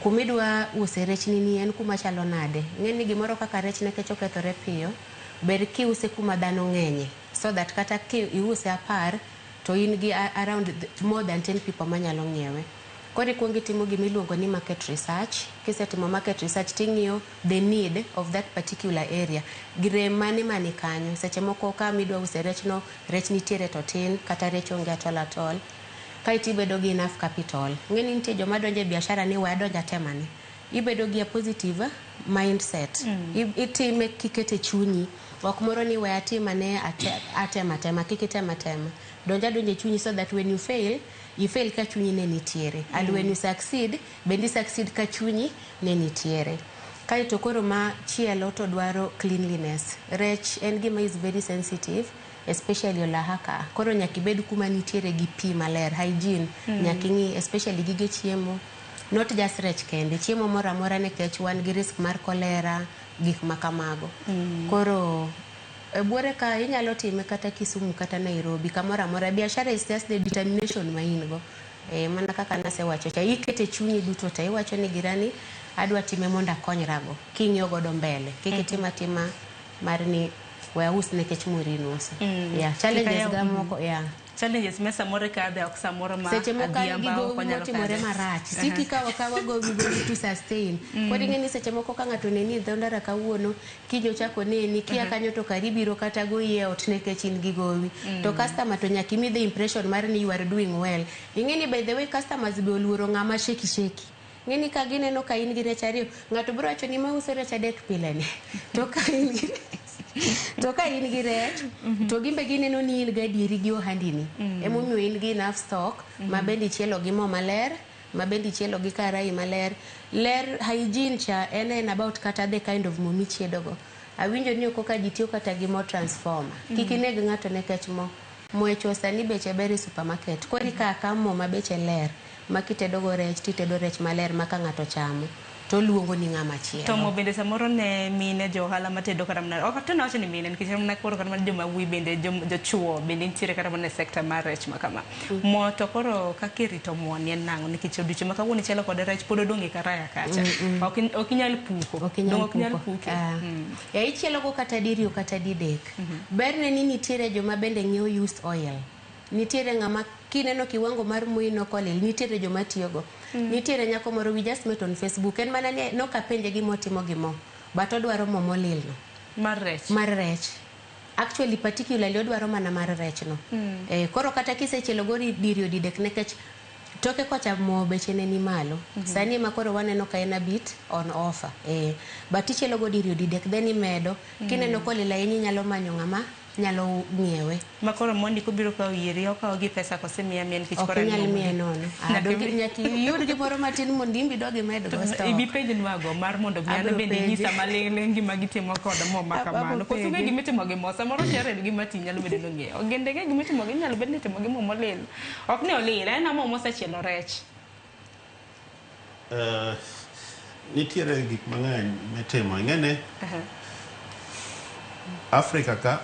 Kumidwa use rechni ni en kuma chalo nade. Ing'e ni gimoro kaka rech nikech okethore piyo, ber kiuse kuma dhano ng'enye. So that kata ki iuse 10 to in gi around more than 10 people manyalo ng'iewe. Koro ikuongo itimo gima iluongo ni market research. Kisetimo market research ting'iyo the need of that particular area. Rem mane mani kanyo. Seche moko kama idwa use rech no, rech nitiere to tin, kata rech onge at all at all. Kaeto ibedo gi enough capital. Ing'e ni nitie joma donjo e biashara ni we adonj atemane. Ibedo gi a positive mindset. Itime kikete chunyi. Ok moro ni we atim ane atema atema, kik item atema. Donj adonja e chunyi so that when you fail, you fail ka chunyi ne nitiere. And when you succeed, bende i succeed ka chunyi ne nitiere. Kaeto koro machielo to dwaro cleanliness. Rech en gima is very sensitive, especially olaha ka. Koro nyaka ibed kuma nitiere gi pi maler, hygiene. Nyaka ing'i, especially gige chiemo. Not just rech kende, chiemo moro amora nikech wan gi risk mar cholera, gik ma kamago. Koro e buore ka inyalo time kata Kisumu kata Nairobi, kamoro amora. Biashara is just the determination ma in go. Mana kaka nasewacho cha, ikete chunyi duto te, iwacho ni girani adwa time mondo akonyrago. King'iyo godo mbele, kik itim atima mar ni we aus nikech Maureen uso. Yeah, challenges ga moko, yeah. Challenges me samoro ikadhe ok samoro ma Seche moko an gi adhiamba gowi ok onyalo motimore kadhe. marach. Sik ikawo akawa gowi gowi to sustain. Koro ing'e ni seche moko ka ng'ato oneni e dho ndara kawuono, kiny ochako oneni, kia kanyo to kari biro kata goyi e ot nikech in gi gowi. To customer to nyaka imi the impression mar ni you are doing well. Ing'e ni by the way customers be oluoro ng'ama sheki sheki. Ng'e ni ka gineno ka in gi rech ariyo, ng'ato biro wacho ni mauso rech adek pile ni. To ka in gi to ka in gi rech to gimbe gineno ni in gadieri gi ohandini. Emomiyo in gi enough stock ma bende ichielo gi mo maler, ma bende ichielo gi karai maler. Ler hygiene cha en en about kata the kind of mo michiedogo. Awinjo ni oko ka ji tiyo kata gi mo transformer. Kik ineg ng'ato nikech mo. Mo echo sani beche ber e supermarket. Koro ikawo akawa mo ma beche ler ma kitedo go rech titedo rech maler ma ka ng'ato chamo to luongo ni ng'ama To chielo. mo bende samoro ne mine jo ohala matedo kata mana ok to nawacho ni mine nikech mana koro kata mana joma wuoyi bende jochuo bende nitiere kata mana e sekta mar rech ma kama. Mo to koro kaka irito mo ni en nang'o nikech odiochieng' ma kawuono ichielo kode rech pod odong' e karaya kacha. Ok inyal puko. Ok inyal Dong' ok inyal puko. puke. Ah. E ichielo go kata diriyo kata didek. Berne ni nitiere joma bende ng'iewo used oil. Nitiere ng'ama kineno kiwango mar moi no kolil, nitiere joma tiyogo. Nitiere nyako moro we just met on Facebook. En mana ni nokapenje gimotimo gi mo. But odwaro mo molil no. Mar rech. Mar rech. Actually particularly odwaro mana mar rech no. Koro kata kisechielo go diriyo didek nikech toke kocha mo beche ne ni malo. Sani ema koro waneno ka en a bit on offer. But ichielo go diriyo didek then imedo. Kineno kolil ahinya inyalo manyo ng'ama nyalo ng'iewe. Ma koro mondi kobiro kawo iri okawo gi pesa kose miya miya nikech Ok koro en inyal mo miye mondi. nono. Ah, Nyaka donge nyaka iyud gimoro matin mondo in be idog imed go stock. Ibi penjnwago mar mondo mi an Abiro bende penji. inyisa maling'ling' gima gitimo kod mo ma kamano. Abiro Koso ung'e penji. gima itimo gi mo, samoro Sharon gi Martin nyalo bedo ni ong'eyo. Ogende ng'e gima itimo gi nyalo bedo ni itimo gi mo molil. Ok ni olil, en mo mosechielo rech. Nitiere gik mang'eny mitimo. Ing'e ni Afrika ka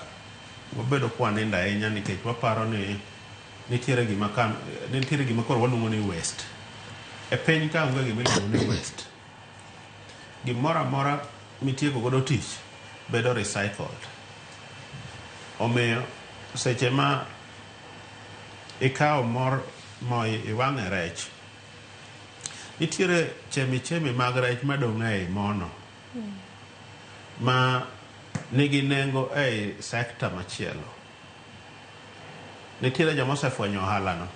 wabedo kwanindo ahinya nikech waparo ni nitiere gima kan, nitiere gima koro waluongo ni waste. E piny ka onge gima iluongo ni waste. Gimoro amora mitieko godo tich bedo recycled. Omiyo seche ma ikawo mor mo iwang'e rech, nitiere chemichemi mag rech madong' ei mono ma nigi nengo ei sekta machielo. Nitiere joma osefwenyo ohala no.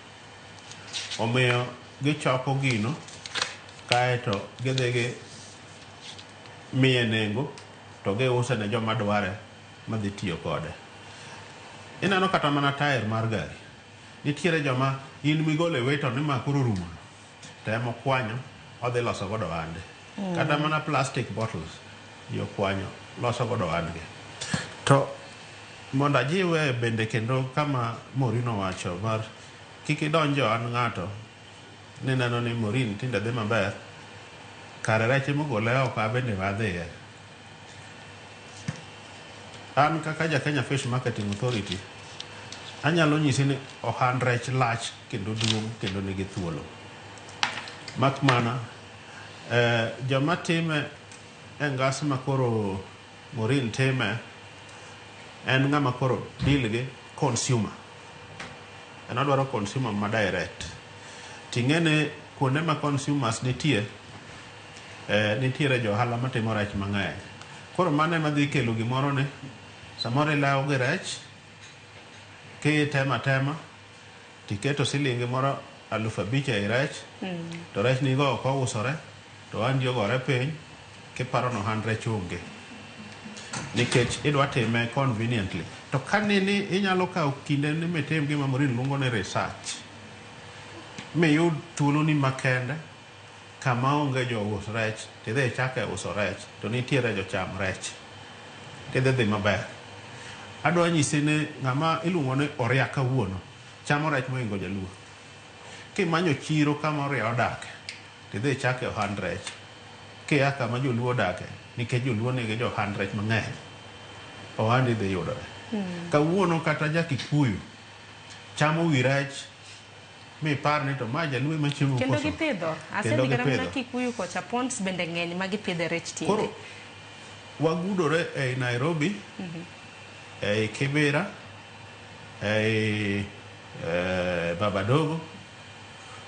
Omiyo gichoko gino kaeto gidhi gi miye nengo to giuse ne joma dware madhi tiyo kode. Ineno kata mana tair mar gari. Nitiere joma in migolo e wito ni ma koro orumo no. To ema okwanyo odhi loso godo ohande. Kata mana plastic bottles ji okwanyo loso godo ohandgi. To mondo ajiwe bende kendo kama Maureen owacho mar kik idonj e ohand ng'ato nineno ni Maureen tinde dhi maber, kare rech emogole oko abende wadhiye. An kaka ja Kenya Fish Marketing Authority, anyalo nyisi ni ohand rech lach kendo duong' kendo nigi thuolo. Mak mana, joma time e ngas ma koro Maureen time en ng'ama koro deal gi consumer. En odwaro consumer ma direct. Ting'e ni kuonde ma consumers nitie, nitiere jo ohala matimo rech mang'eny. Koro mano ema dhi kelo gimoro ni samoro ilawo gi rech, kitemo atema, tiketo silingi moro 5,000 ei rech, to rech nigo ok ousore, to ohandi ogore piny, kiparo ni ohand rech onge. Nikech idwa time conveniently. To ka nini inyalo kawo kinde ni mitim gima Maureen luongo ni research. Miyud thuoloni makende kama onge jous rech, tidhi ichake uso rech, to nitiere jocham rech. Tidhi dhi maber. Adwa nyisi ni ng'ama iluongo ni Oria kawuono chamo rech mohingo jaluo. Kimanyo chiro kama Oria odake, tidhi ichake ohand rech. Kia kama joluo odake, nikech joluo nigi johand rech mang'eny, ohandi dhi yudore. Kawuono kata ja Kikuyu chamo wi rech mipar ni to ma jaluo ema chiemo Kendo koso. gipidho. Kendo Asedhi kata mana gipidho. Kikuyu kocha ponds bende ng'eny ma gipidhe rech tinde. Koro wagudore ei Nairobi, ei Kibera, ei Baba Dogo,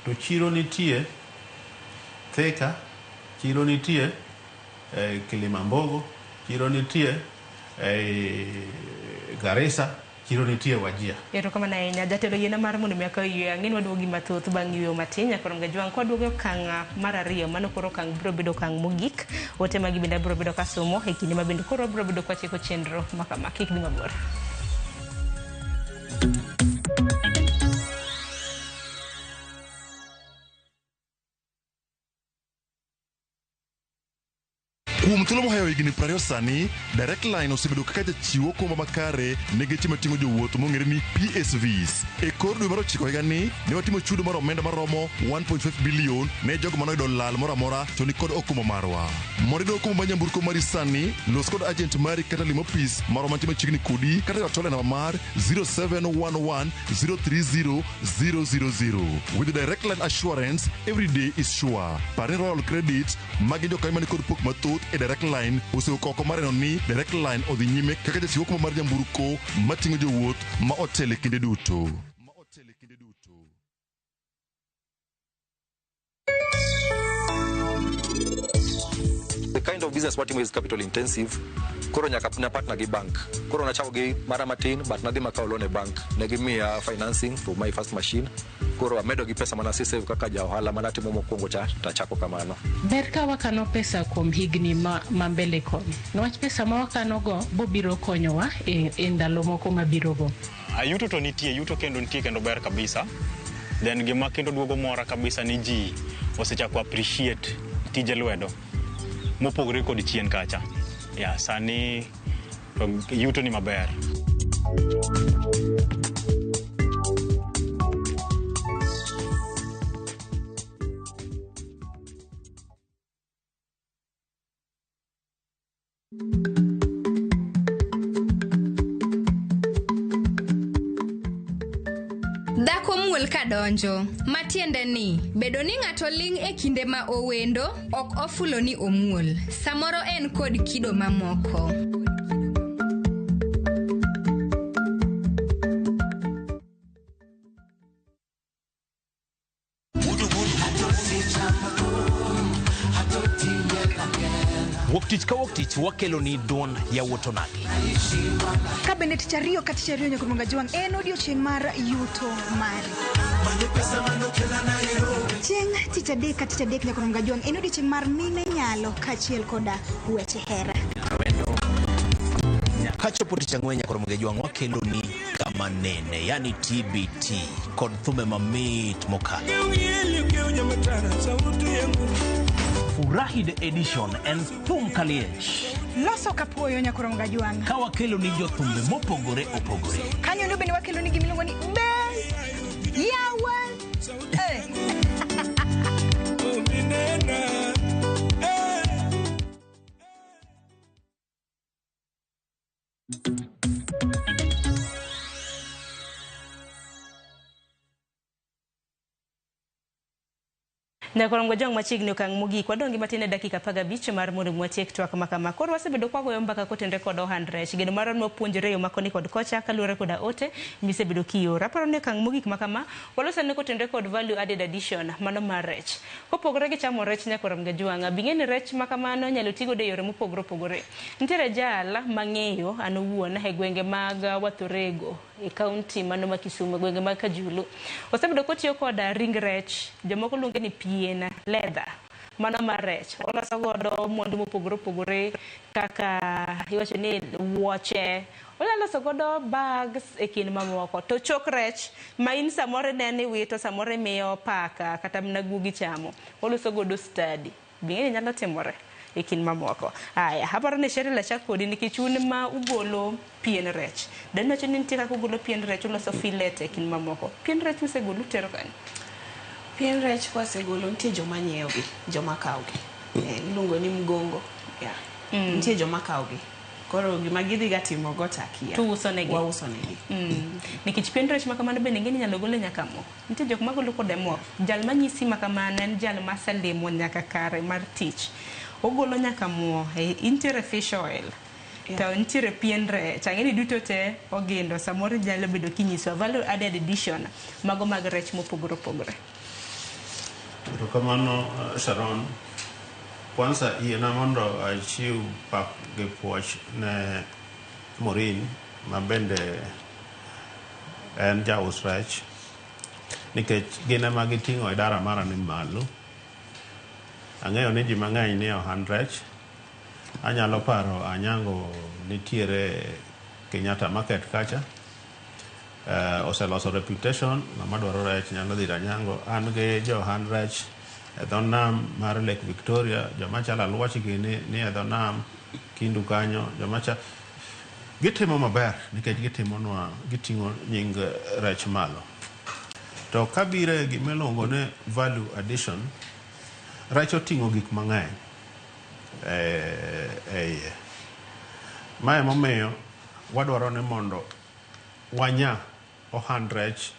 to chiro nitie Thika, chiro nitie Kilimambogo, chiro nitie Garissa, chiro nitie Wajir. Erokamano ahinya jatelo yiena mar mondo mi akaw yweyo ang'e ni waduogi mathoth bang' yweyo matin nyaka rom gajwang' kwaduogo e okang' mar ariyo mano koro okang' biro bedo okang' mogik ote magi bende abiro bedo kasomo e kinde ma bende koro wabiro bedo kwachiko chenro makama kik dhi mabor. Kuom thuolo mohewo higni 20 sani, Direct Line osebedo kaka jachiw okumba makare ne geche mating'o jowuoth mong'ere ni PSVs. E kor dwe mar ochiko higani, ne watimo chudo mar omenda maromo 1.5 bilion ne jogo manoyudo lal moro amora to ni kod okumba marwa. Mondo iyud okumba mar nyamburko mari sani, los kod agent mari kata lim opis marwa mantie machiegni kodi kata ywak e namba mar 0711 030 000. With Direct Line Assurance, every day is sure. Par ni Royal Credit magi jokanyo mani kod pok mathoth e Direct Line osewuok oko mar neno ni Direct Line odhi nyime kaka jachiw okumba mar nyamburko mating'o jowuoth ma otelo e kinde duto. The kind of business watimo is capital intensive. Koro nyaka na partner gi bank. Koro nachako gi mara matin but nadhi makawo loan e bank. Ne gimiya financing for my first machine. Koro amedo gi pesa mana save kaka ja ohala manatimo mokwongo cha tachako kamano. Ber ka wakano pesa kuom higni ma, ma mbele koni. Niwach pesa ma wakanogo bobiro konyowa e ndalo moko mabirogo. Yuto to nitie, yuto kendo nitie kendo ber kabisa. Then gima kendo duogo mora kabisa ni ji osechako appreciate tije lwedo mopogore kod chien kacha. Ya, sani to yuto ni maber. Dhako muol kadonjo, matiende ni bedo ni ng'ato ling' e kinde ma owendo ok ofulo ni omuol. Samoro en kod kido mamoko. Wuok tich ka wuok tich wakelo ni duond yawuot onagi. Ka bende tich ariyo ka tich ariyo nyaka Jwang' en odiochieng' mar yuto mari. Chieng' tich adek ka tich adek nyaka Jwang' en odiochieng' mar mine nyalo kaachiel koda weche hera. Kachopo tich ang'wen nyaka Jwang' wakelo ni kama nene, yani TBT kod thumbe mamit mokalo. Furahi the edition en thum kaliech. Loso kapuoyo nyaka Jwang'. Ka wakelo ni jothumbe mopogore opogore. Kanyo ndo bende wakelo ni gimiluongo ni be yawa. Nyakorongo jong machiegni okang' mogik wadong' gi matin e dakika 15 mar mondo watiek twak makama. Koro wasebedo kwagoyo mbaka kotenore kod ohand rech. Geno marwa ni wapuonjore yo makoni kod kocha kaluwore koda ote misebedo kioro. Aparo ni okang' mogik makama waloso ne kotenore kod value added addition mano mar rech. Kopogore gi chamo rech Nyakorongo Jwang', bing'e ni rech makamano nyalo ti godo e yore mopogore opogore. Nitiere jal mang'eyo an owuon e gwenge mag Wathorego e kaunti mano ma Kisumu, gwenge mag Kajulu. Osebedo kotiyo koda ring rech, jomoko luonge ni pien leather mano mar rech. Oloso godo mwandu mopogore opogore kaka iwacho ni wuoche, onyalo loso godo bags e kind mamoko. To chok rech ma in samoro ineno iwito, samoro imiyo paka kata mana guogi chamo, oloso godo study. Bing'e ni nyalo timore e kind mamoko. Aya, aparo ni Cheryl achak kodi nikech un ma ugolo pien rech. Dani wacho ni nitie kaka ugolo pien rech, uloso fillet e kind mamoko. Pien rech usegolo utero kanye? Pien rech kwasegolo nitie joma nyiewogi, joma kawogi. Iluongo ni mgongo. Yeah. Nitie joma kawogi. Koro gima gidhi ga timo go to akia. To usonegi. Wausonegi. Nikech pien rech makamano bende ing'e ni inyalo gole nyaka mo. Nitie jok magolo kode mo. Jal manyisi makamano en jal maselimo nyaka kare mar tich. Ogolo nyaka mo, intiere fish oil. To nitiere pien rech. Ang'e ni duto te Ogindo samoro nyalo bedo kinyisowa value added addition mago mag rech mopogore opogore. Erokamano Sharon. Kwanza yiena mondo achiw pak gi puoch ne Maureen ma bende en jaus rech nikech gin ema giting'o idara mara ni malo. Ang'eyo ni ji mang'eny ni ohand rech. Anyalo paro Anyango nitiere Kenyatta Market kacha. Oseloso reputation, ng'ama dwaro rech nyalo dhi ir Anyango. An gi jo ohand rech e dho nam mar Lake Victoria, joma chalo Aluoch gini ni e dho nam Kindu kanyo, joma cha gitimo maber nikech gitimonwa giting'o nying rech malo. To kabire gima iluongo ni value addition, rech oting'o gik mang'eny e iye. Mae emomiyo wadwaro ni mondo wanya ohand rech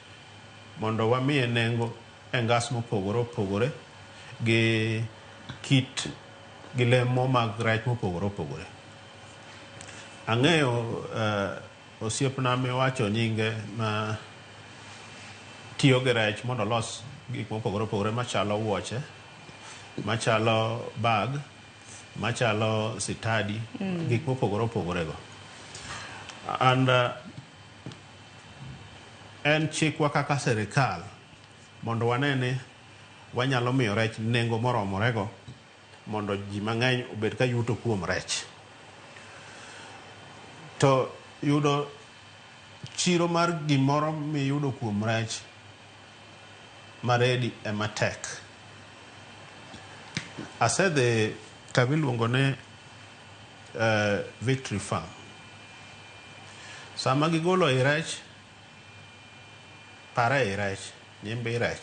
mondo wamiye nengo e ngas mopogore opogore gi kit gi lemo mag rech mopogore opogore. Ang'eyo osiepna miwacho nyinge ma tiyo gi rech mondo olos gik mopogore opogore machalo wuoche, machalo bag, machalo sitadi, gik mopogore opogore go. And en chikwa kaka sirikal mondo wane ni wanyalo miyo rech nengo moromorego mondo ji mang'eny obed ka yuto kuom rech. To yudo chiro mar gimoro miyudo kuom rech maredi ema tek. Asedhi kama iluongo ni Victory Farm. Sama gigolo i rech, pare i rech, nyimbi rech,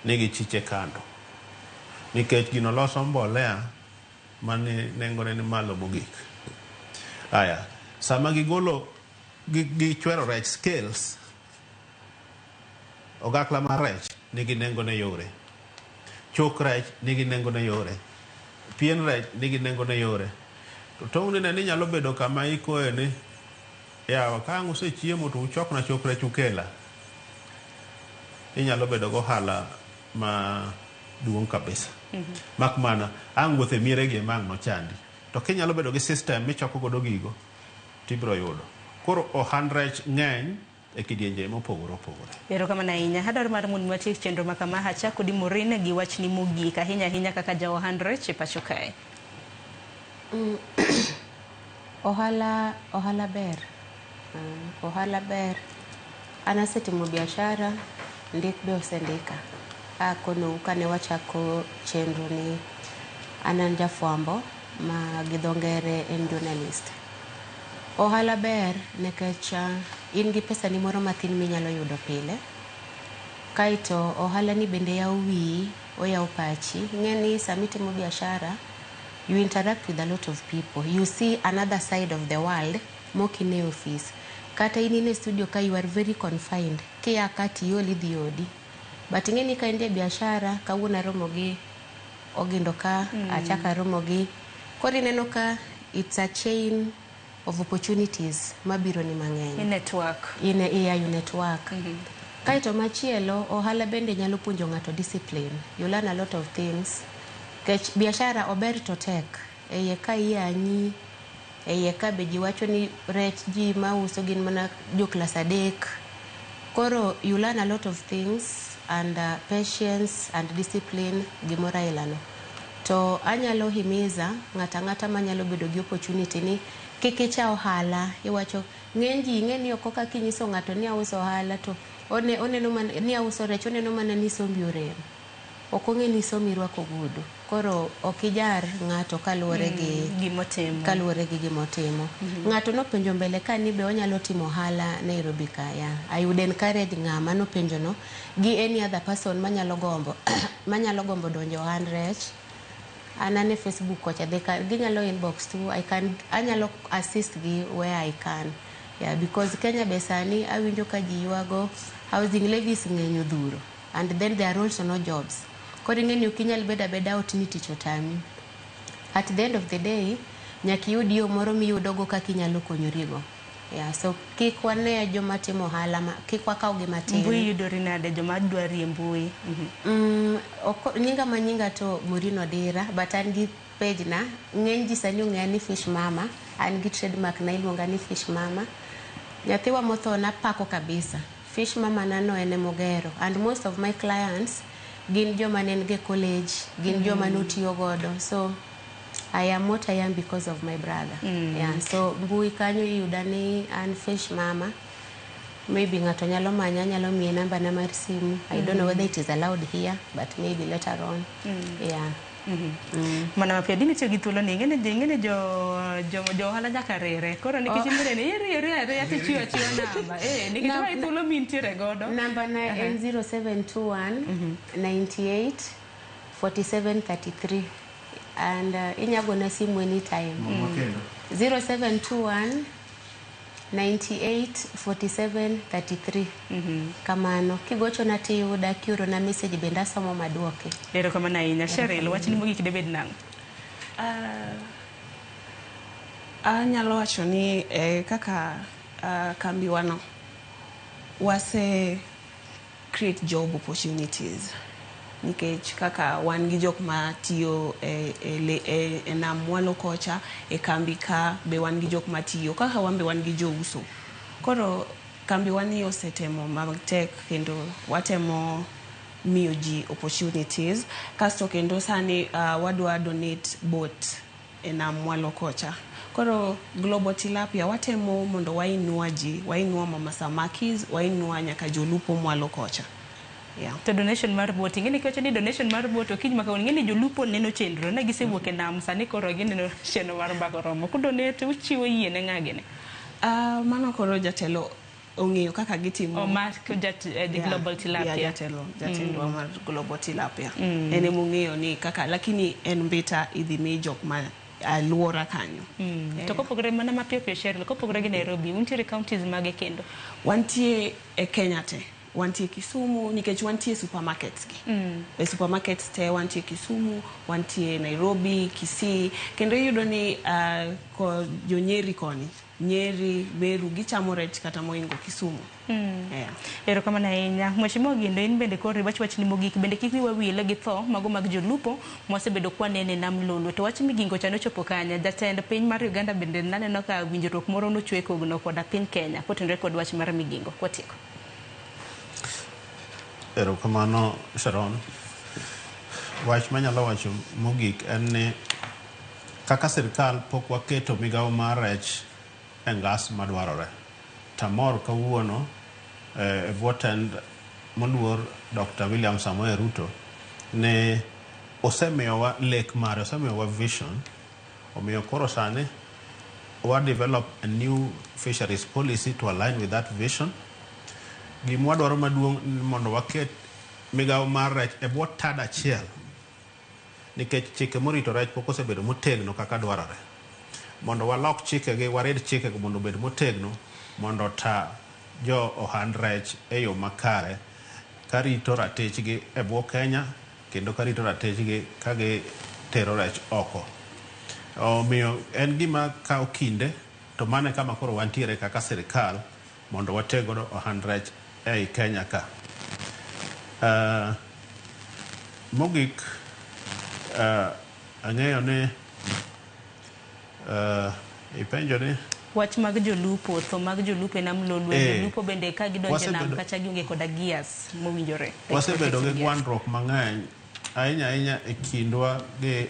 nigi chiche kando. Nikech gino loso mbolea mani nengone ni malo mogik. Aya, sama gigolo gichwero rech scales, ogakla mar rech nigi nengone yore. Chok rech nigi nengone yore. Pien rech nigi nengone yore. To tong'ni ne ni nyalo bedo kama ikoe ni yawa ka ang' usechiemo to uchokna chok rech ukela. Inyalo bedo gohala ma duong' kabisa. Mak mana ang' wuoth e miere gi ema ang' nochandi. To kinyalo bedo gi system michoko godo gigo tibiro yudo. Koro ohand rech ng'eny e kidienje mopogore opogore. Erokamano ahinya. Adwaro mar mondo watiek chenro ma kama achako kodi Maureen gi wachni mogik ahinya ahinya kaka ja ohand rech e pacho kae. Ohala ber. Ohala ber. An asetimo biashara, ndik be osendika. Akonou kane wachako chenro ni an jafwambo ma gi dho ngere en journalist. Ohala ber nikech in gi pesa ni moro mathin minyalo yudo pile. Kaeto ohala ni bende yawo wiyi, oyawo pachi. Ing'e ni sama itimo biashara, you interact with a lot of people. You see another side of the world mok ine office. Kata in e studio ka you are very confined. Kia ka tiol idhi odi. But ing'e ni ka in ja biashara, kawuono aromo gi Ogindo ka, achako aromo gi. Koro ineno ka it's a chain of opportunities mabiro ni mang'eny. I network. In iya you network. Kaeto machielo, ohala bende nyalo puonjo ng'ato discipline. You learn a lot of things. Kech biashara ober to tek. E iye ka iyanyi, e iye ka be ji wacho ni rech ji mauso gin mana jo klas 3. Koro you learn a lot of things and patience and discipline gimoro aila no. To anyalo himiza ng'ata ang'ata manyalo bedo gi opportunity ni kik icha ohala. Iwacho ng'eny ji ing'e ni oko ka kinyiso ng'ato ni auso ohala to oneno mana ni auso rech oneno mana ni sombi orem. Ok ong'e ni sombi irwako ogudu. Koro ok ijar ng'ato kaluwore gi gimotimo. Kaluwore gi gimotimo. Ng'ato nopenjo mbele ka ni be onyalo timo ohala Nairobi ka ya. I would encourage ng'ama nopenjo no gi any other person manyalo gombo donjo ohand rech. An ane Facebook kocha they can, ginyalo inbox too. I can anyalo assist gi where I can. Yeah, because Kenya be sani awinjo ka ji ywago housing levies ng'eny odhuro and then there are also no jobs. Koro ing'e ni ok inyal bedo abeda ot ni tich otami. At the end of the day, Nyaka iyud yo moro miyudogo kaka inyalo konyorigo. Yeah, so kik wane joma timo ohala ma, kik wakawgi matin. Mbui yudori nade joma dwari e mbui? Nyinga ma nyinga to Maureen Odira, but an gi page na. Ng'eny ji sani ong'eya ni Fish Mama. An gi trademark na iluonga ni Fish Mama. Nyathiwa motho napako kabisa. Fish Mama na no en emogero. And most of my clients gin joma ne nigi college, gin joma notiyo godo. So I am what I am because of my brother. Yeah, so mbui kanyo iyuda ni an Fish Mama. Maybe ng'ato nyalo manya, nyalo miye namba na mar simu. I don't know whether it is allowed here, but maybe later on. Yeah. Mana mapiyo dini tiyo gi thuolo ni ing'eni jo ohala nyaka rere. Koro nikech in ni iriere ariya tichiwo achiwa namba. Nikech ma e thuolo mintiere godo. Namba na en 0721 98 47 33 and inya gona simu anytime. 0721 98 47 33. Kamano kigochona tiyuda, kiorona message bende asomo maduoke. Erokamano ahinya. Cheryl, wachni mogik debed nang'o? Anyalo wacho ni kaka kambiwa no wase create job opportunities nikech kaka wan gi jok ma tiyo e nam mwalo kocha e kambi ka be wan gi jok matiyo kaka wan be wan gi jouso. Koro kambiwa ni osetemo matek kendo watemo miyo ji opportunities. Kasto kendo sani wadwa donate boat e nam mwalo kocha. Koro Global Tilapia watemo mondo wainua ji, wainua mama samakis, wainua nyaka jolupo mwalo kocha. Yeah. To donation mar boat, ing'eni kiwacho ni donation mar boat okinyi ma kawuono, ing'eni jolupo neno chenro, ne gisewuok e nam sani koro gineno chenro mar Mbaka Oromo. Kudonate uchiwo yie ne ng'a gini? Mano koro jatelo ong'eyo kaka gitimo. Omak Global Tilapia. Yeah, jatelo, jatendwa mar Global Tilapia. En emong'eyo ni kaka, lakini en mbita idhi mi jok ma aluora kanyo. To kopogore mana mapiyo piyo Cheryl, kopogore gi Nairobi, untiere counties mage kendo? Wantie e Kenya te. Wantie Kisumu, nikech wantie supermarkets gi. E supermarkets te wantie Kisumu, wantie Nairobi, Kisii, kendo iyudo ni ko jo Nyeri koni, Nyeri, Meru gichamo rech kata moingo Kisumu. Yeah. Erokamano ahinya. Mheshimiwa Gindo, in bende koro iwach wachni mogik, bende kik wiwa wil gi tho mago mag jolupo mwasebedo kwanene e nam Lolwe. To wach Migingo cha nochopo kanye? Jatend piny mar Uganda bende naneno ka winjruok moro nochwe kogno koda piny Kenya kotenore kod wach mar Migingo. Kwatieko. Erokamano Sharon. Wach manyalo wacho mogik en ni kaka sirkal pok waketo migawo mar rech e ngas madwarore. Tamor kawuono e bwo tend moluor Dr. William Samoei Ruto ne osemiyowa lek mare, osemiyowa vision, omiyo koro sani wa develop a new fisheries policy to align with that vision. Gima wadwaro maduong' ni mondo waket migawo mar rech e bwo tad achiel nikech chike morito rech pok osebedo motegno kaka dwarore. Mondo walok chikegi, warid chikego mondo obed motegno mondo ota jo ohand rech e yo makare karito ratichgi e bwo Kenya kendo karito ratichgi ka gitero rech oko. Omiyo en gima kawo kinde to mano e kama koro wantiere kaka sirikal mondo wateg godo ohand rech ei Kenya ka. Mogik ang'eyo ni ipenjo ni wach mag jolupo, tho mag jolupo e nam Lolwe, jolupo bende ka gidonjo e nam kacha gionge koda gears mowinjore. Wasebedo gi gwandruok mang'eny ahinya ahinya e kindwa gi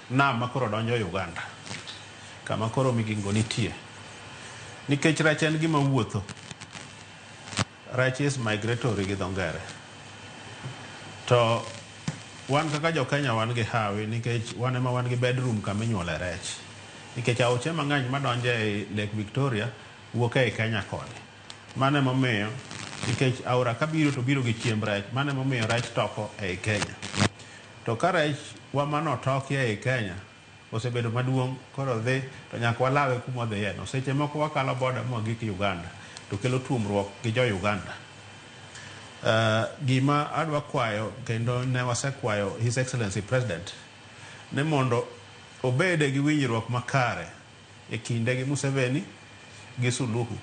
nam makoro donjo Uganda kama koro Migingo nitie. Nikech rech en gima wuotho. Rech is migratory gi dho ngere. To wan kaka jo Kenya wan gi hawi nikech wan ema wan gi bedroom kama inyuole rech. Nikech aoche mang'eny madonjo e Lake Victoria wuok ei Kenya koni. Mano emomiyo nikech aora kabiro to biro gi chiemb rech, mano emomiyo rech toko ei Kenya. To ka rech wa manotoki ei Kenya osebedo maduong' koro dhi to nyaka walawe kuma odhiye no. Seche moko wakalo boda mwagik Uganda to kelo tuomruok gi jo Uganda. Gima adwa kwayo kendo ne wasekwayo His Excellency President ni mondo Obede gi winjruok makare e kinde gi Museveni gi Suluhu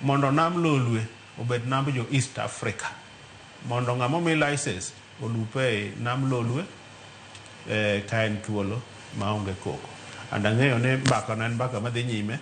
mondo nam Lolwe obed namb jo East Africa, mondo ng'ama omi license olupe e nam Lolwe ka en thuolo maonge koko. And ang'eyo ni mbaka no en mbaka madhi nyime,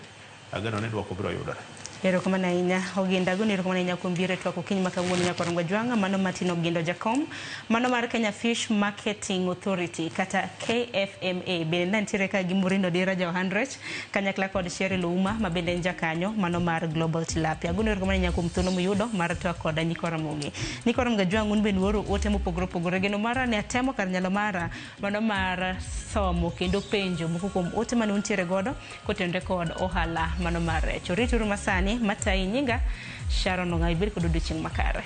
ageno ni duoko biro yudore. Erokamano ahinya Oginda, agoni erokamano ahinya kuom biro e twak okinyi ma kawuono nyaka Orongo Jwang', mano Martin Ogindo jakom, mano mar Kenya Fish Marketing Authority kata KFMA. Bende nitiere ka gi Maureen Odira ja ohand rech kanyakla kod Cheryl Ouma ma bende en jakanyo mano mar Global Tilapia. Agoni erokamano ahinya kuom thuolo muyudo mar twak koda nyikwa Ramogi. Nyikwa Ramogi Ajwang' un bende uoro ote mopogore opogore. Geno mara ni atemo kar nyalo mara mano mar somo kendo penjo moko kuom ote mane untiere godo kotenore kod ohala mano mar rech. Orituru masani matayi nyinga Sharon Ong'ayi, bed kod odiochieng' makare.